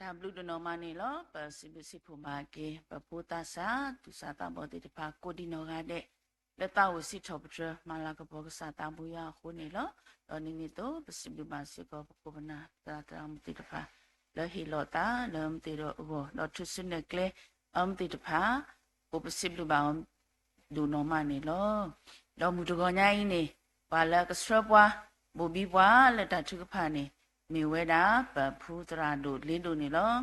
တၢ်ဘျုးဒိၣ်နီၢ်မးန့ၣ်လီၤ. ပစံးဘျုးစံးဖှိၣ်ဘၣ်က့ၤ ပဖိသးစၢ် သူၣ်စၢ်သးဘီၣ်သ့ၣ်တဖၣ် ကိးဒံနီၢ်ဂၤဒဲး လၢသးအိၣ်စံးထီၣ်ပတြၢၤ မၤလၤကပီၤကစၢ်သးဘိယွၤအဃိန့ၣ်လီၤ. ဒီးဒ်န့ၣ်အသိး ပစံးဘျုးဘၣ်စ့ၢ်ကီး ပခိၣ်ပနၢ်သရၣ်သရၣ်မုၣ်သ့ၣ်တဖၣ် လၢဟ့ၣ်လီၤသးလၢမ့ၢ်သ့ၣ်ဒီးအဂီၢ် ဒီးထုးစုနဲၣ်ကျဲအမ့ၢ်သ့ၣ်တဖၣ် အိၣ်ပစံးဘျုးဘၣ်အီၤ ဒိၣ်နီၢ်မးန့ၣ်လီၤ. ဒီးမုၢ်တဂီၤညါအံၤန့ၣ် ပှၤလၢအကဆှၢပှၤ ဘိၣ်ဘံပှၤလၢတၢ်ထုကဖၣ်န့ၣ် မ့ၢ်ဝဲဒၣ် ပဖုသရၣ်ဒိၣ်လ့ဒိၣ်န့ၣ်လီၤ.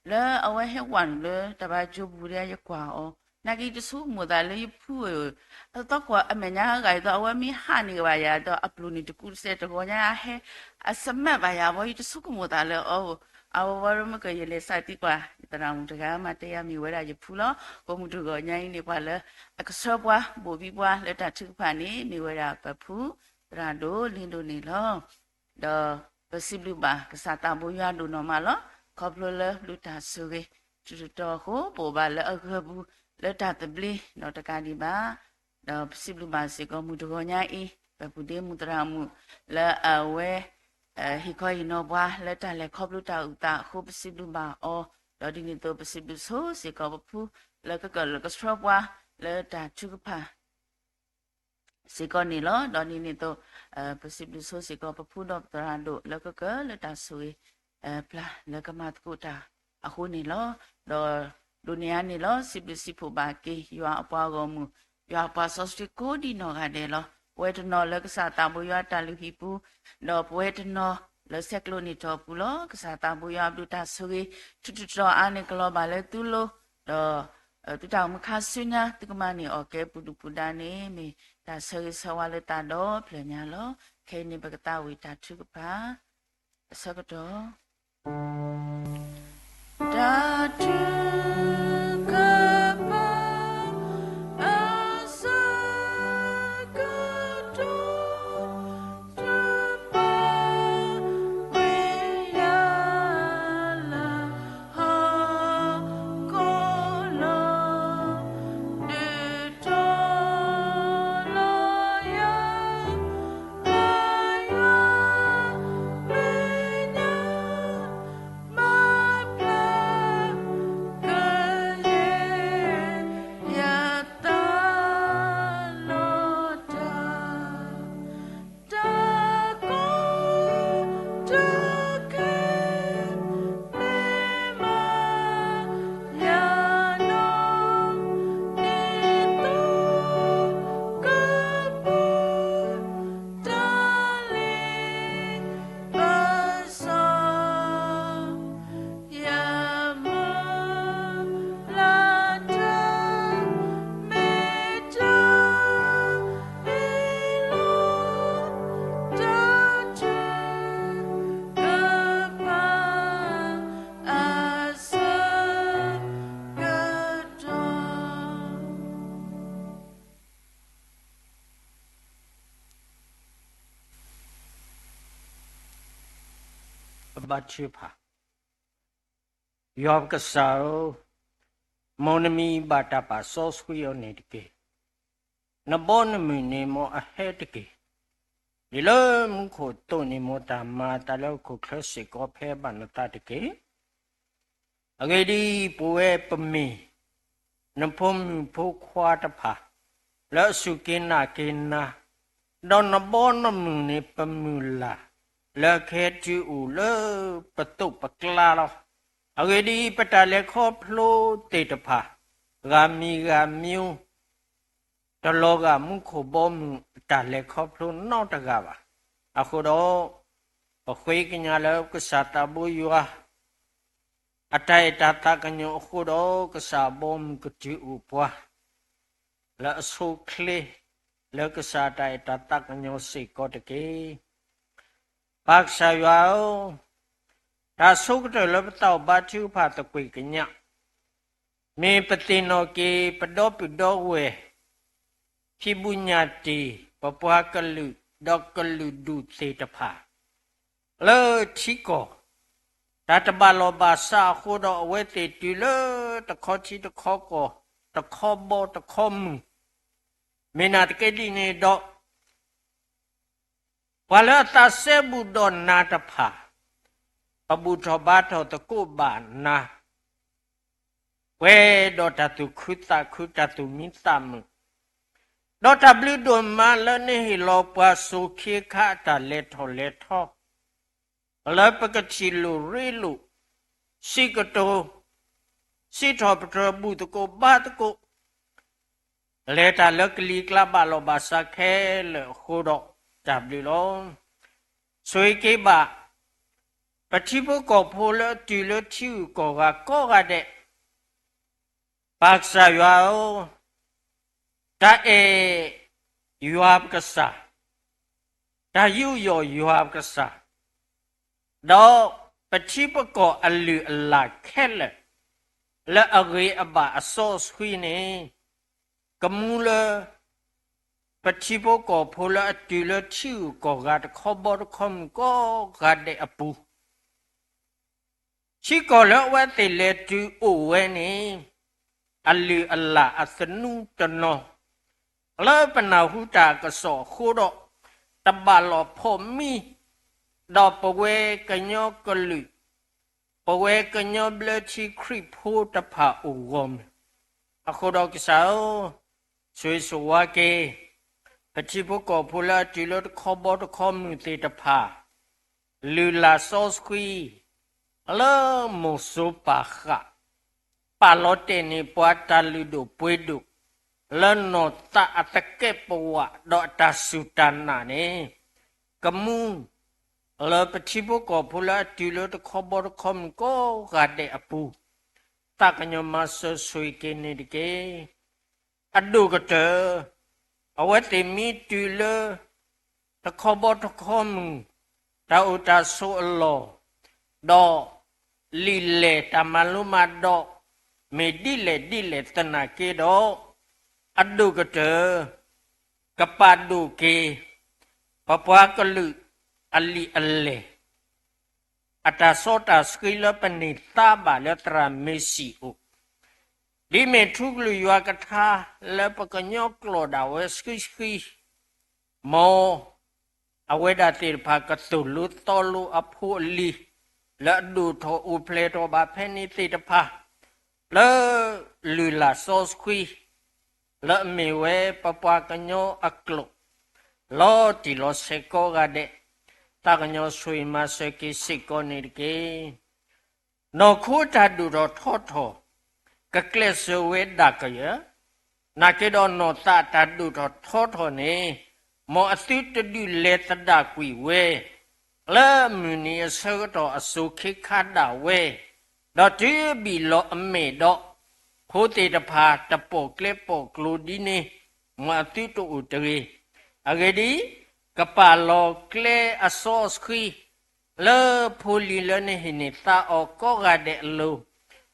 လၢအဝဲဟဲဝဲနုာ်လၢတၢ်ဘါကၠိပူၤဒီး ယကွၢ်အီၤ နာ်က့ယတဆိကမိၣ်သးလၢယဖုဧၢ, အသီကွၢ်အမဲာ်ညါဂၤအံၤသိး အဝဲမ့ၢ်ဟးန့ၢ်ကဘၣ်ယၤဒီး အပျိၢ်န့ၣ်တကူတစဲး တဂီၤညါအဟဲ အစမးဘၣ်ယၤဘီ ယတဆိကမိၣ်သးလၢအီၤဧိၤ, အဝဲဝဲမ့ၢ်ကယလဲၤစးသံကွၢ် ယသရၣ်မုၣ်တဂၤမး တဲယၤမ့ၢ်ဝဲဒၣ်ယဖုလီၤ. အဃိမုၢ်တဂီၤညါအံၤန့ၣ် ပှၤလၢအကဆှၢပှၤ ဘိၣ်ဘံပှၤလၢတၢ်ထုကဖၣ်န့ၣ် မ့ၢ်ဝဲဒၣ်ပဖုသရၣ်ဒိၣ်လ့ဒိၣ်န့ၣ်လီၤ. ဒီးပစံးဘျုးဘၣ်ကစၢ်သးဘိယွၤဒိၣ်နီၢ်မးလီၤ. ခီဖျိလၢဘျုးတၢ်ဆိၣ်ဂ့ၤ ထူးတတီၤအဃိ ပအိၣ်ဘၣ်လၢအဂၢၤပူၤ လၢတၢ်သဘျ့ဒီးတကးဒံးဘၣ် ဒီးပစံးဘျုးဘၣ်စ့ၢ်ကီးမုၢ်တဂီၤညါအံၤ ပပုၢ်ဒ့မုၣ်သရၣ်မုၣ် လၢအဝဲ ဟ့ၣ်ခီဟ့ၣ်နီၤပှၤလၢတၢ်လဲၤခီဖျိတၢ်အုၣ်သးအဃိ ပစံးဘျုးဘၣ်အီၤ, ဒီးဒ်န့ၣ်အသိး ပစံးဘျုးဆိၣ်ဂ့ၤစ့ၢ်ကီးပဖု လၢကကလၢကဆှၢပှၤလၢတၢ်ထုကဖၣ် စ့ၢ်ကီးန့ၣ်လီၤ. ဒီးဒ်န့ၣ်အသိး ပစံးဘျုးဆိၣ်ဂ့ၤစ့ၢ်ကီးပဖုဒီးပသရၣ်ဒိၣ် လၢကကလၢတၢ်ဆိၣ်ဂ့ၤ ပျၢ်လၢကမၤသကိးတၢ်အဃိန့ၣ်လီၤ. ဒီးဒိးန့ၢ်အါန့ၣ်လီၤ စံးဘျုးစံးဖှိၣ်ဘၣ်က့ၤ ယွၤအပှၤဂီၢ်မုၢ် ယွၤအပှၤစီဆှံကိးဒံနီၢ်ဂၤဒဲးလီၤ. ပဝဲတနီၤလၢကစၢ်သးဘိယွၤတၢ်လုၢ်ဟံၣ်ပူၤ, ဒီးပဝဲတနီၤလၢဆဲးကျိးန့ၢ်ထီၣ်ပူၤလီၤ. ကစၢ်သးဘိယွၤအဘျုးတၢ်ဆိၣ်ဂ့ၤ ထူးတတီၤအါန့ၣ် ကလီၤဘၣ်လၢသုလိၤ, ဒီး သုတၢ်အိၣ်မူခါဆူညါ သုကမၤန့ၢ်အီၣ်ကဲပူၤဒုၣ်ပူၤဒါန့ၣ် မ့ၢ်တၢ်ဆၢဂ့ၤဆၢဝါလၢသးဒီဖျၢၣ်ညါလီၤ. ခဲအံၤန့ၣ် ပကသးဝံၣ်တၢ်ထုကဖၣ် အဆၢကတီၢ် တၢ်ထုကဖၣ် အဆၢကတီၢ် တပာ်ကွံာ်ယၤလၢ ဟီၣ်ခိၣ်လီၤ, ဒုးတီၤလီၤယၤ လၢယွၤမဲာ်ညါ မၤပျၢ်ကယဲၢ် ယသးလီၤတၢ် တၢ်ကိးတၢ်ခဲ မ့ၢ်မၤယၤနီၢ် ဒ်သိးကပူၤ တၢ်လ့ပစီ ယမုၢ်လၢ်တၢ် မ့ၢ်တၢ်အ့ၣ်လိာ် တၢ်ထုကဖၣ် အဆၢကတီၢ် ပဘါထုကဖၣ်. ယွၤပကစၢ်ဧၢ, မ်နမံၤဘၣ်တၢ်ပာ်စီဆှံအီၤန့ၣ်တက့ၢ်. နဘီနမုၢ်န့ၣ်မ်အဟဲတက့ၢ်. ဒ်လၢမူခိၣ်အသိးန့ၣ် မ်တၢ်မၤအသးလၢဟီၣ်ခိၣ်ချၢစ့ၢ်ကီး ဖဲဘၣ်နသးတက့ၢ်. အဂ့ၢ်ဒ်အံၤ, ပဝဲပမ့ၢ် နဖိမုၣ်ဖိခွါတဖၣ် လၢအစူၢ်က့ၤနာ်က့ၤနၤ, ဒီးနဘီနမုၢ်န့ၣ် ပမုၢ်လၢ် လၢအကဟဲတုၤအိၣ်လၢပသိးပကျါလီၤ. အဂ့ၢ်ဒ်အံၤ, ပတၢ်လဲၤခီဖျိသ့ၣ်တဖၣ် ဂၤမံၤဂၤမံၤ တလီၤဂာ်မူခိၣ်ဘီမုၢ်အတၢ်လဲၤခီဖျိနီတဂၤဘၣ်. အဃိဒီး ပဃ့ကညးလၢကစၢ်သးဘိယွၤ အတၢ်အဲၣ်တၢ်သးကညီၤအဃိဒီး ကစၢ်ဘီမုၢ်ကတုၤအိၣ်ပှၤ လၢအဆိအချ့ လၢကစၢ်တၢ်အဲၣ်တၢ်သးကညီၤစ့ၢ်ကီးတက့ၢ်. ပၢ်ကစၢ်ယွၤဧၢ, တၢ်ဆိကတၢၢ်လၢပသးအိၣ်ဘါထုကဖၣ်သကွ့ၢ်ကညး မ့ၢ်ပသ့ၣ်နီၣ်က့ၤ ပဒီပုၢ်ဒီဝဲၢ် ဖံးဘူးညၣ်တ့ၢ် ပပှၤကလုာ် ဒီးကလုာ်ဒူၣ်သ့ၣ်တဖၣ် လၢထံကီၢ် တၢ်တဘၣ်လီၢ်ဘၣ်စးအဃိဒီး အဝဲသ့ၣ်တုၤလၢတခီထံတခီကီၢ် တခီဘီတခီမုၢ်, မ့ၢ်နာ်သက့ဒ်န့ၣ်ဒီး ပှၤလၢအသးစဲဘူးဒီးနၤတဖၣ် ပဘူၣ်ထီၣ်ဘါထီၣ်သကိးဘၣ်နၤ ပှဲၤဒီးတၢ်သူၣ်ခုသးခု တၢ်သူၣ်မံသးမုာ်, ဒီးတၢ်ဘျုးဒိၣ်မးလၢနဟ့ၣ်လီၤပှၤစိၤဃ့ခါအတၢ်လဲၤထီၣ်လဲၤထီ, လၢပကထံၣ်လိာ်ရ့လိာ်, စံးကတိၤ, စံးထီၣ်ပတြၢၤဘူၣ်သကိးဘါသကိး လဲၤတၢ်လၢကလံၤကျါဘၣ်လီၤဘၣ်စးခဲလၢာ်အဃိဒီး တၢ်ဘျုးလီၤ. ဆိၣ်ဂ့ၤက့ၤဘၣ် ပထံဖိကီၢ်ဖိလၢအတုၤလၢထံဂုၤကီၢ်ဂၤကိးဂၤဒဲး, ပၢ်ကစၢ်ယွၤဧၢ, တၢ်အဲၣ်ယွၤပကစၢ်, တၢ်ယူးယီၣ်ယွၤပကစၢ်, ဒီးပထံပကီၢ်အလုၢ်အလၢ်ခဲလၢာ် လၢအဂ့ၤအဘၣ်အစီအဆှံန့ၣ်, ကမူလၢ ပထံဖိကီၢ်ဖိလၢအတုၤလၢထံဂုၤကီၢ်ဂၤတခီဘီတခီမုၢ်ကိးဂၤဒဲးအပူၤ ထံကီၢ်လၢအဝဲသ့ၣ်လဲၤတုၤအိၣ်ဝဲန့ၣ်, အလုၢ်အလၢ်အသနူတနီၤ, လၢပနၢ်ဟူတၢ်ကစီၣ်အဃိဒီး, တဘၣ်လီၤဖှီၣ်မံ, ဒီးပဝဲကညီကလုာ်, ပဝဲကညီဘျၢထံခရံာ်ဖိတဖၣ်အိၣ်ဂီၢ်မုၢ်, အဃိဒီးကစၢ်ဧၢ, ဆိၣ်ဂ့ၤဆိၣ်ဝါက့ၤ ပထံဖိကီၢ်ဖိလၢအတုၤလၢတခီဘီတခီမုၢ်သ့ၣ်တဖၣ် လုၢ်လၢ်စီဆှံ လၢမိၢ်စိၤပၢ်ဃး, ပာ်လီၤတဲာ်န့ၢ်ပှၤတၢ်လုၢ်ဒိၣ်ပှ့ၤဒိၣ် လၢနီၢ်သးအသကဲးပဝး ဒီးအတၢ်စူၢ်တၢ်နာ်န့ၣ်, ကမူ လၢပထံဖိကီၢ်ဖိလၢအတုၤလၢတခီဘီတခီမုၢ်ကိးဂၤဒဲးအပူၤ, သးကညီၤမၤစၢၤဆိၣ်ဂ့ၤက့ၤန့ၣ်တက့ၢ်. အဒိၣ်ကတၢၢ်, အဝဲသ့ၣ်မ့ၢ်တုၤလၢ တခီဘီတခီမုၢ်, တၢ်အိၣ်တၢ်ဆိးအလီၢ်, ဒီး လံာ်လဲၢ်တၢ်မၤလိမၤဒိး, မ့ၢ်ဒ်လဲၣ်ဒ်လဲၣ်သနာ်က့ဒီး, အဒိၣ်ကတၢၢ်, ကပာ်ဒိၣ်က့ၤ ပပှၤကလုာ်အလံာ်အလဲၢ် အတၢ်စီတၢ်ဆှံလၢပန့ၢ်သါဘၣ်လၢသရၣ်မ့ၢ်စံၣ်အိၣ်, ဒ်မ့ၢ်ထူကလုာ်ယွၤကထါလၢပကညီကျိာ်ဒၣ်ဝဲဆှံဆှံ, မ်အဝဲဒၣ်သ့ၣ်တဖၣ်ကသိၣ်လိသီလိအဖိအလံၤ, လၢအဒိၣ်ထီၣ်အိၣ်ဖျဲၣ်ထီၣ်ဘၣ်ဖဲန့ၣ်သ့ၣ်တဖၣ်, လၢလုၢ်လၢ်စီဆှံ လၢအမ့ၢ်ဝဲပပှၤကညီအကျိာ်, လီၤတံၢ်လီၤဆဲးကိးဂၤဒဲး, သးကညီၤဆိၣ်ဂ့ၤမၤစၢၤက့ၤစ့ၢ်ကီးန့ၣ်တက့ၢ်. နီၢ်ခိတၢ်ဒိၣ်ထီၣ်ထီထီၣ်, ကကျဲးစၢးဝဲဒၣ်ကယၢၢ်, နာ်က့ဒီးနီၢ်သးတၢ်ဒိၣ်ထီၣ်ထီထီၣ်န့ၣ်, မ်အသုတဒုးလဲၤသဒၣ်ကွံာ်ဝဲ, လၢမုၢ်နံၤအဆၢကတီၢ်အစိၤခ့ခါဒၣ်ဝဲ, ဒီးတုၤဘံၣ်လီၤအမဲာ်ဒီး, ဖိသ့ၣ်တဖၣ်တပိာ်ကျဲပိာ်ကျိၤဒ်န့ၣ်, မ်အသုတအိၣ်တဂ့ၤ. အဂ့ၢ်ဒ်အံၤ, ကပာ်လီၤကျဲအစီအဆှံ လၢဖိလံၤလၢနဟ့ၣ်န့ၢ်သါအီၤကိးဂၤဒဲးအလိၤ,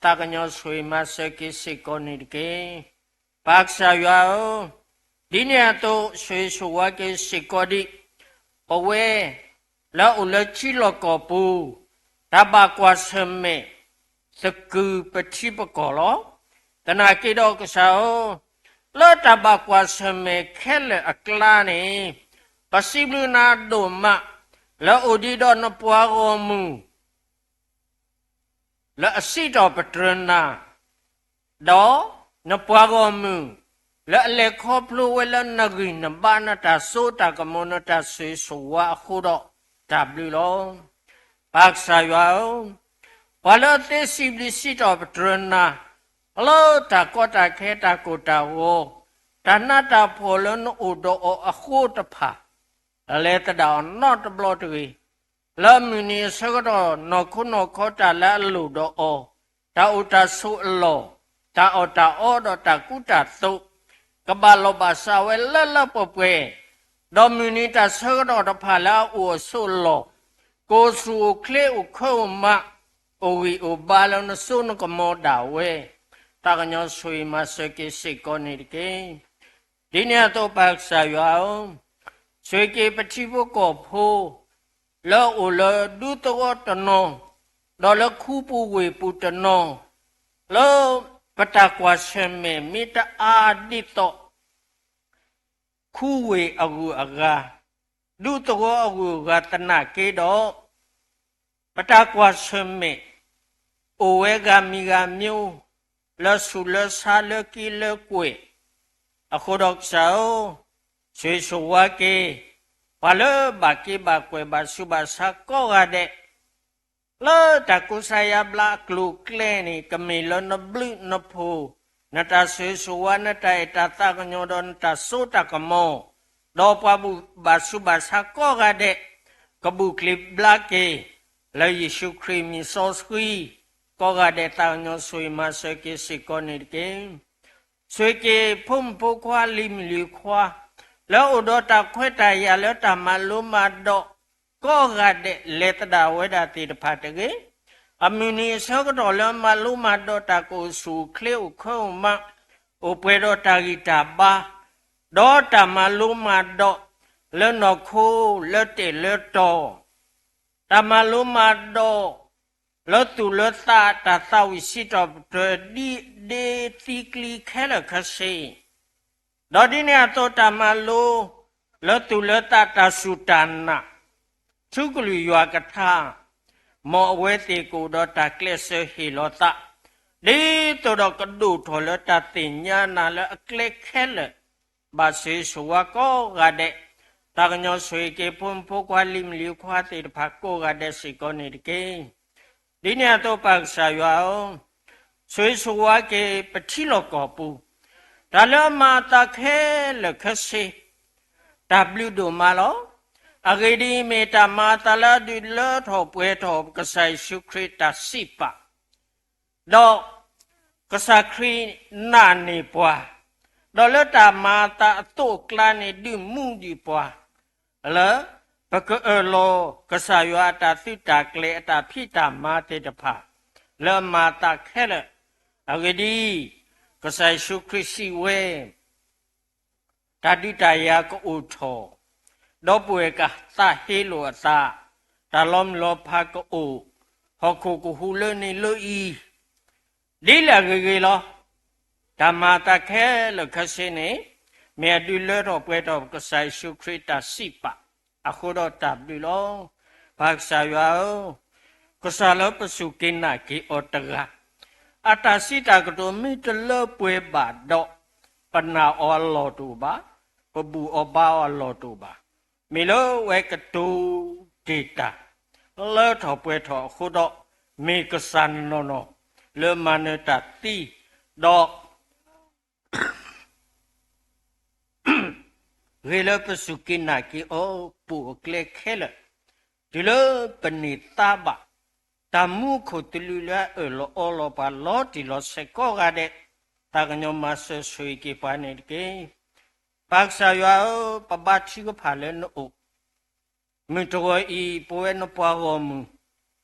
သးကညီၤဆိၣ်ဂ့ၤမၤစၢၤက့ၤစ့ၢ်ကီးန့ၣ်တက့ၢ်. ပၢ်ကစၢ်ယွၤဧၢ, ဒ်န့ၣ်အသိးဆိၣ်ဂ့ၤဆိၣ်ဝါက့ၤစ့ၢ်ကီးဒံး, ပဝဲ လၢအအိၣ်လၢထံလီၢ်ကီၢ်ပူၤ, တၢ်ဘၣ်ကွၢ်ဆၢၣ်မဲာ် သကုၤပထံပကီၢ်လီၤ. သနာ်က့ဒီးကစၢ်ဧၢ, လၢတၢ်ဘၣ်ကွၢ်ဆၢၣ်မဲာ်ခဲလၢာ်အကျါန့ၣ်, ပစံးဘျုးနၤဒိၣ်မး, လၢအိၣ်ဒံးဒီးနပှၤဂီၢ်မုၢ် လၢအစံးထီၣ်ပတြၢၤနၤ, ဒီးနပှၤဂီၢ်မုၢ် လၢအလဲၤခီဖျိဝဲလၢနဂံၢ်နဘါ နတၢ်စိတၢ်ကမီၤ နတၢ်ဆိၣ်ဂ့ၤဆိၣ်ဝါအဃိဒီး တၢ်ဘျုးလီၤ. ပၢ်ကစၢ်ယွၤဧၢ, ပှၤလၢအသ့စံးဘျုးစံးထီၣ်ပတြၢၤနၤ, လၢတၢ်ကီတၢ်ခဲတၢ်ကိၢ်တၢ်ဂီၤ, တၢ်နးတၢ်ဖှီၣ်လၢနအိၣ်ဒီးအီၤအဃိတဖၣ် လဲၤသဒၣ်အီၤနီတဘျီတဂ့ၤ. လၢမုၢ်နံၤအဆၢကတီၢ် နီၢ်ခိနီၢ်ခီတၢ်လၢအလိၣ်ဒီးအီၤ, တၢ်အိၣ်တၢ်ဆိးအလီၢ်, တၢ်အီၣ်တၢ်အီဒီးတၢ်ကူတၢ်သိး, ကဘၣ်လီၤဘၣ်စးဝဲလၢလၢပှဲၤပှဲၤ, ဒီးမုၢ်နံၤတၢ်ဆၢကတီၢ်တဖၣ်လၢအအိၣ်အဆိးအလီၢ်, ကိးဆူၣ်အိၣ်ချ့အိၣ်ခၢအိၣ်မး, အိၣ်ဂံၢ်အိၣ်ဘါလၢနစိနကမီၤဒၣ်ဝဲ, သးကညီၤဆိၣ်ဂ့ၤမၤစၢၤက့ၤစ့ၢ်ကီးန့ၣ်တက့ၢ်. ဒ်န့ၣ်အသိးပၢ်ကစၢ်ယွၤဧၢ, ဆိၣ်ဂ့ၤက့ၤပထံဖိကီၢ်ဖိ လၢအအိၣ်လၢဒူသဝီတနီၤ, ဒီးလၢခူပူၤဝ့ၢ်ပူၤတနီၤ, လၢပတၢ်ကွၢ်ဆၢၣ်မဲာ်မ့ၢ်တအါဒ်သိး ခူဝ့ၢ်အဂုၤအဂၤ, ဒူသဝီအဂုၤအဂၤသနာ်က့ဒီး, ပတၢ်ကွၢ်ဆၢၣ်မဲာ် အိၣ်ဝဲဂၤမံၤဂၤမံၤ လၢဆူးလၢဆါ လၢက့လၢကွဲၢ်, အဃိဒီးကစၢ်ဧၢ, ဆိၣ်ဂ့ၤဆိၣ်ဝါက့ၤ ပှၤလၢဘၣ်က့ဘၣ်ကွဲၢ် ဘၣ်ဆူးဘၣ်ဆါကိးဂၤဒဲး လၢတၢ်ကူစါယါဘျါအကျိၤအကျဲန့ၣ် ကမ့ၢ်လၢနဘျုးနဖှိၣ်, နတၢ်ဆိၣ်ဂ့ၤဆိၣ်ဝါ, နတၢ်အဲၣ်တၢ်သးကညီၤဒီးနတၢ်စိတၢ်ကမီၤ, ဒီးပှၤဘၣ်ဆူးဘၣ်ဆါကိးဂၤဒဲး ကဘုၣ်ကျိၤဘျါက့ၤ လၢယ့ၣ်ၡူးခရံာ်မံၤစီဆှံ, ကိးဂၤဒဲးသးကညီၤဆိၣ်ဂ့ၤမၤစၢၤက့ၤစ့ၢ်ကီးန့ၣ်တက့ၢ်. ဆိၣ်ဂ့ၤက့ၤဖိမုၣ်ဖိခွါ လံၤမုၣ်လံၤခွါ လၢအိၣ်ဒီးတၢ်ခွဲးတၢ်ယာ်လၢတၢ်မၤလိမၤဒိး ကိးဂၤဒဲး လဲၤသဒၣ်ဝဲဒၣ်သ့ၣ်တဖၣ်တဂ့ၤ. အမုၢ်နံၤအဆၢကတီၢ်လၢမၤလိမၤဒိးတၢ် ကအိၣ်ဆူၣ်အိၣ်ချ့ အိၣ်ခွဲးအိၣ်မး, အိၣ်ပှဲၤဒီးတၢ်ဂံၢ်တၢ်ဘါ, ဒီးတၢ်မၤလိမၤဒိး လၢနီၢ်ခိ လၢတဲာ်လၢတီၤ, တၢ်မၤလိမၤဒိး လၢသူၣ်လၢသး တၢ်သးဝံၣ်စံးထီၣ်ပတြၢၤ ဒ်ဒ့သံကျံခဲလၢာ်ခဲဆ့, ဒီးဒ်န့ၣ်အသိး တၢ်မၤလိ လၢသူၣ်လၢသး တၢ်စူၢ်တၢ်နာ်, ထူကလုၢ်ယွၤကထါ, မ်အဝဲသ့ၣ်ကအိၣ်ဒီးတၢ်ကျဲးစၢးဟ့ၣ်လီၤသး, ဒ်သိးဒီးကဒိၣ်ထီၣ်လၢတၢ်သ့ၣ်ညါနၤလၢအကျဲခဲလၢာ်, ဘၣ်ဆိၣ်ဂ့ၤဆိၣ်ဝါကိးဂၤဒဲး, သးကညီၤဆိၣ်ဂ့ၤက့ၤဖိမုၣ်ဖိခွါ လံၤမုၣ်လံၤခွါသ့ၣ်တဖၣ်ကိးဂၤဒဲးစ့ၢ်ကီးန့ၣ်တက့ၢ်. ဒ်န့ၣ်အသိးပၢ်ကစၢ်ယွၤဧၢ, ဆိၣ်ဂ့ၤဆိၣ်ဝါက့ၤပထံလီၢ်ကီၢ်ပူၤ, တၢ်လၢအမၤအသးခဲလၢာ်ခဲဆ့, တၢ်ဘျုးဒိၣ်မးလီၤ. အဂ့ၢ်ဒ်အံၤ, မ့ၢ်တၢ်မၤအသးလၢအဒုးလၢထီၣ်ပှဲၤထီၣ် ကစၢ်ယ့ၣ်ၡူးခရံာ်တၢ်စံးပာ်, ဒီးကစၢ်ခရံာ်နာ်န့ၢ်ပှၤ, ဒီးလၢတၢ်မၤအသးအသိးအကျါန့ၣ် ဒုးမူဒံးပှၤ လၢ ပကအၢၣ်လီၤကစၢ်ယွၤအတၢ်သုးတၢ်ကျဲၤ အတၢ်ဖံးတၢ်မၤသ့ၣ်တဖၣ် လၢအမၤအသးခဲလၢာ်. အဂ့ၢ်ဒ်အံၤ, ကစၢ်ယ့ၣ်ၡူးခရံာ်စံးဝဲ, တၢ်ဒုးတၢ်ယၤကအိၣ်ထီၣ်, ဒီပုၢ်ဝဲၢ်ကသးဟ့လိာ်အသး, တၢ်လီၤမုၢ်လီၤဖးကအိၣ်, ဟီၣ်ခိၣ်ကဟူးလၢန့ၣ်လၢအံၤ ဒ်လဲၣ်အဂ့ၤဂ့ၤလီၤ. တၢ်မၤအသးခဲလၢာ်ခဲဆ့န့ၣ်, မ့ၢ်အဒုးလၢထီၣ်ပှဲၤထီၣ် ကစၢ်ယ့ၣ်ၡူးခရံာ်တၢ်စံးပာ်, အဃိဒီးတၢ်ဘျုးလီၤ. ပၢ်ကစၢ်ယွၤဧၢ, ကစၢ်လၢပစူၢ်က့ၤနာ်က့ၤအီၤတဂၤ, အတၢ်စံးတၢ်ကတိၤမ့ၢ်တလၢပှဲၤဘၣ်ဒီး, ပနာ်အီၤအလီၢ်တအိၣ်ဘၣ်, ပဘူၣ်အီၤဘါအီၤအလီၢ်တအိၣ်ဘၣ်. မ့ၢ်လၢဝဲကတိၤတ့ၢ်တၢ် လၢထီၣ်ပှဲၤထီၣ်အဃိဒီး, မ့ၢ်ကစၢ်နီၢ်နီၢ် လၢမၤနၢၤတၢ်သံ, ဒီး ဂ့ၤလၢပစူၢ်က့ၤနာ်က့ၤအီၤ ပိာ်အကျဲခဲလၢာ်, တုၤလၢပန့ၢ်သါဘၣ် တၢ်မူခိၣ်သလုးလၢအအၢၣ်လီၤအီလီၤပှၤလီၤတံၢ်လီၤဆဲးကိးဂၤဒဲး, သးကညီၤမၤစၢၤဆိၣ်ဂ့ၤက့ၤပှၤန့ၣ်တက့ၢ်. ပၢ်ကစၢ်ယွၤဧၢ, ပဘါထုကဖၣ်လၢနအိၣ် မုၢ်တဂီၤအံၤ ပဝဲနပှၤဂီၢ်မုၢ်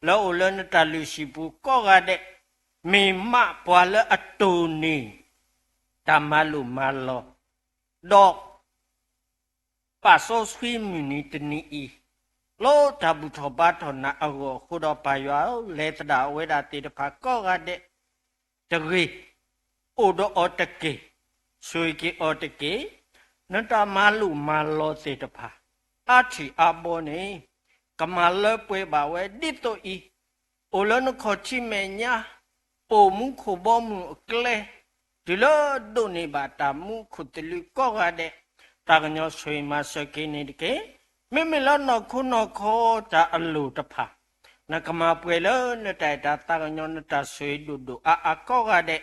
လၢအိၣ်လၢနတၢ်လုၢ်ဟံၣ်ပူၤကိးဂၤဒဲး, မ့ၢ်မးပှၤလၢအတိၢ်န့ၢ် တၢ်မၤလိာ်မၤလီၤ, ဒီး ပာ်စီဆှံမုၢ်နံၤတနံၤအံၤ, လၢတၢ်ဘူၣ်ထီၣ်ဘါထီၣ်နၤအဂီၢ်အဃိဒီး ပၢ်ယွၤဧၢ, လဲၤသဒၣ်ဝဲဒၣ်သ့ၣ်တဖၣ်ကိးဂၤဒဲး တဂ့ၤ, အိၣ်ဒီးအီၤတက့ၢ်, ဆိၣ်ဂ့ၤက့ၤအီၤတက့ၢ်, နတၢ်မၤလိာ်မၤလီၤသ့ၣ်တဖၣ် အါထံၣ်အါဘီန့ၣ် ကမၤလၢပှဲၤဘၣ်ဝဲဒ်သိးအံၤ, အိၣ်လၢနခီၣ်ထံးမဲာ်ညါ, ပိာ်မူခိၣ်ဘီမုၢ်အကျဲ, တုၤလၢဒိးန့ၢ်ဘၣ်တၢ်မူခိၣ်သလုးကိးဂၤဒဲး, သးကညီၤဆိၣ်ဂ့ၤမၤစၢၤက့ၤန့ၣ်တက့ၢ်. မ့မ့ၢ်လၢနီၢ်ခိနီၢ်ခီတၢ်အလိၤတဖၣ်, နကမၤပှဲၤလၢနတၢ်အဲၣ်တၢ်သးကညီၤ နတၢ်ဆိၣ်ဂ့ၤဒိၣ်ဒိၣ်အါအါကိးဂၤဒဲး,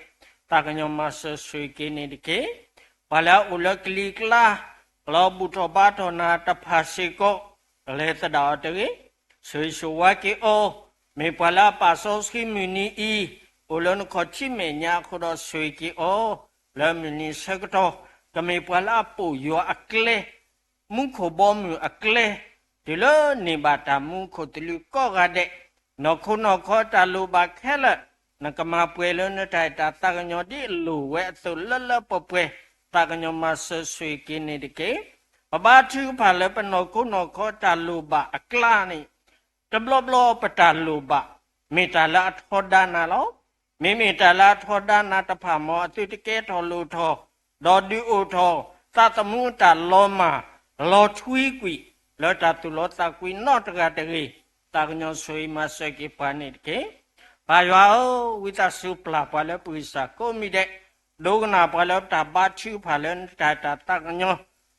သးကညီၤမၤစၢၤဆိၣ်ဂ့ၤက့ၤန့ၣ်တက့ၢ်. ပှၤလၢအအိၣ်လၢကလံၤကျါ, လၢဘူၣ်ထီၣ်ဘါထီၣ်နၤတဖၣ်စ့ၢ်ကီး, လဲၤသဒၣ်အီၤတဂ့ၤ, ဆိၣ်ဂ့ၤဆိၣ်ဝါက့ၤအီၤ, မ့ၢ်ပှၤလၢအပာ်စီဆှံမုၢ်နံၤအံၤ, အိၣ်လၢနခီၣ်ထံးမဲာ်ညါအဃိဒီးဆိၣ်ဂ့ၤက့ၤအီၤ, လၢမုၢ်နံၤဆၢကတီၢ်, ကမ့ၢ်ပှၤလၢအပိာ်ယွၤအကျဲ မူခိၣ်ဘီမုၢ်အကျဲ, တုၤလၢန့ၢ်ဘၣ်တၢ်မူခိၣ်သလုးကိးဂၤဒဲး, နီၢ်ခိနီၢ်ခီတၢ်လိၣ်ဘၣ်ခဲလၢာ်, နကမၤပှဲၤလၢနတၢ်အဲၣ်တၢ်သးကညီၤဒ်အလိၣ်ဝဲအသိးလၢလၢပှဲၤပှဲၤ, သးကညီၤမၤစၢၤဆိၣ်ဂ့ၤက့ၤန့ၣ်တက့ၢ်. ပဘါထုကဖၣ်လၢပနီၢ်ခိနီၢ်ခီတၢ်လိၣ်ဘၣ်အကျါန့ၣ်, တဘျီဘျီပတၢ်လိၣ်ဘၣ်, မ့ၢ်တၢ်လၢအထီဒါနၤလီၤ. မ့မ့ၢ်တၢ်လၢအထီဒါနၤတဖၣ် မ်အသုတကဲထီၣ်လိၣ်ထီၣ်, ဒီးဒုးအိၣ်ထီၣ်, သးသမူအတၢ်လီၤမၢ်, လီၤထွံကွံာ်, လၢတၢ်သူၣ်လီၤသးကွံနီတဂၤတဂ့ၤ, သးကညီၤဆိၣ်ဂ့ၤမၤစၢၤက့ၤပှၤန့ၣ်တက့ၢ်. ပၢ်ယွၤဧၢ, ဝံသးစူၤပျၢ်ပှၤလၢပဂံၢ်စၢ်ကိးမံၤဒဲး, ဒိကနၣ်ပှၤလၢပတၢ်ဘါထုကဖၣ်လၢနတၢ်အဲၣ်တၢ်သးကညီၤ,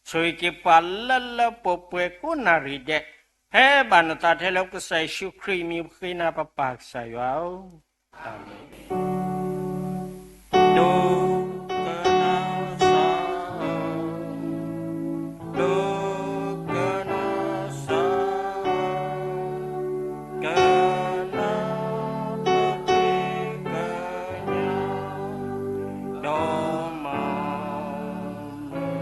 ဆိၣ်ဂ့ၤက့ၤပှၤလၢလၢပှဲၤပှဲၤကိးနၣ်ရံၣ်ဒဲး, ဖဲဘၣ်နသးထဲလၢကစၢ်ယ့ၣ်ၡူးခရံာ်အမံၤပဃ့နၤပပၢ်ကစၢ်ယွၤဧၢ. အၤမ့ၣ်. ဒိကနၣ်စၢၤ, ဒိကနၣ်စၢၤ, ကနၣ်ပဃ့ကညး, ဒီးမၤနၢၤပသး, အၤမ့ၣ်.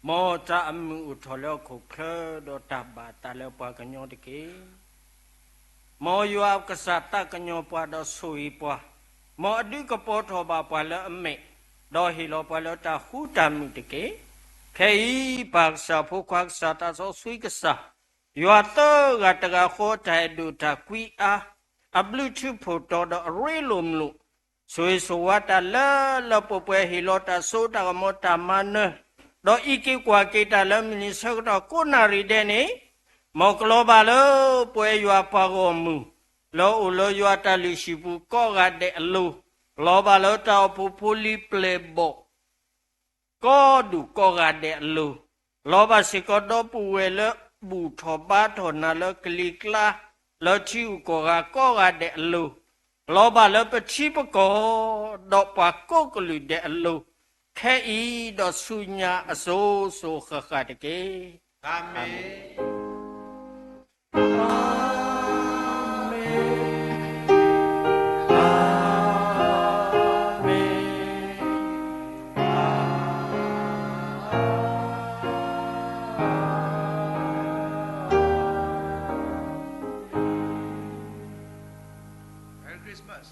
မ်တၢ်အမုာ်အိၣ်ထီၣ်လၢဟီၣ်ခိၣ်ချၢဒီးတၢ်ဘၣ်အသးလၢပှၤကညီတက့ၢ်. မ်ယွၤကစၢ်သးကညီၤပှၤဒီးဆိၣ်ဂ့ၤပှၤ, မ်အဒုးကပီၤထီၣ်ဘၣ်ပှၤလၢအမဲာ်, ဒီးဟ့ၣ်လီၤပှၤလၢတၢ်ဃူတၢ်မုာ်တက့ၢ်. ခဲအံၤ ပၢ်ကစၢ်ဖိခွါကစၢ်သးစီဆှံကစၢ်, ယွၤသၢဂၤတဂၤဃီအတၢ်အဲၣ်ဒိၣ်တၢ်ကွံအါ, အဘျုးထူးဖှိၣ်တီဒီးအရ့လိာ်မုာ်လိာ်, ဆိၣ်ဂ့ၤဆိၣ်ဝါတၢ်လၢလၢပှဲၤပှဲၤ ဟ့ၣ်လီၤတၢ်စိတၢ်ကမီၤတၢ်မၤနၢၤ, ဒီးအံးက့ၤကွၢ်က့ၤတၢ်လၢမုၢ်နံၤဆၢကတီၢ်ကိးနၣ်ရံၣ်ဒဲးန့ၣ်, မ်ကလီၤဘၣ်လၢပဝဲယွၤပှၤဂီၢ်မုၢ်, လၢအအိၣ်လၢယွၤတၢ်လုၢ်ဟံၣ်ပူၤကိးဂၤဒဲးအလိၤ, လီၤဘၣ်လၢတၢ်အိၣ်ဖှိၣ်ဖိလံၤပျဲၢ်ဘီၣ် ကိးဒူၣ်ကိးဂၤဒဲးအလိၤ, လီၤဘၣ်စ့ၢ်ကီးဒီပုၢ်ဝဲၢ်လၢဘူၣ်ထီၣ်ဘါထီၣ်နၤလၢကလံၤကျါ, လၢထံဂုၤကီၢ်ဂၤကိးဂၤဒဲးအလိၤ, လီၤဘၣ်လၢပထံပကီၢ်, ဒီးပှၤကိးကလုာ်ဒဲးအလိၤ, ခဲအံၤဒီးဆူညါအစိၤစိၤဃၣ်ဃၣ်တက့ၢ်. အၤမ့ၣ်. အၤမ့ၣ်, အၤမ့ၣ်, အၤမ့ၣ်. Merry Christmas.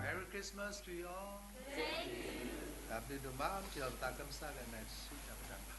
Merry Christmas to you all. တၢ်ဘျုးဒိၣ်မး ပထံၣ်လိာ်ပသးကမစၢ်လၢနစုတၢ်ပတၢ်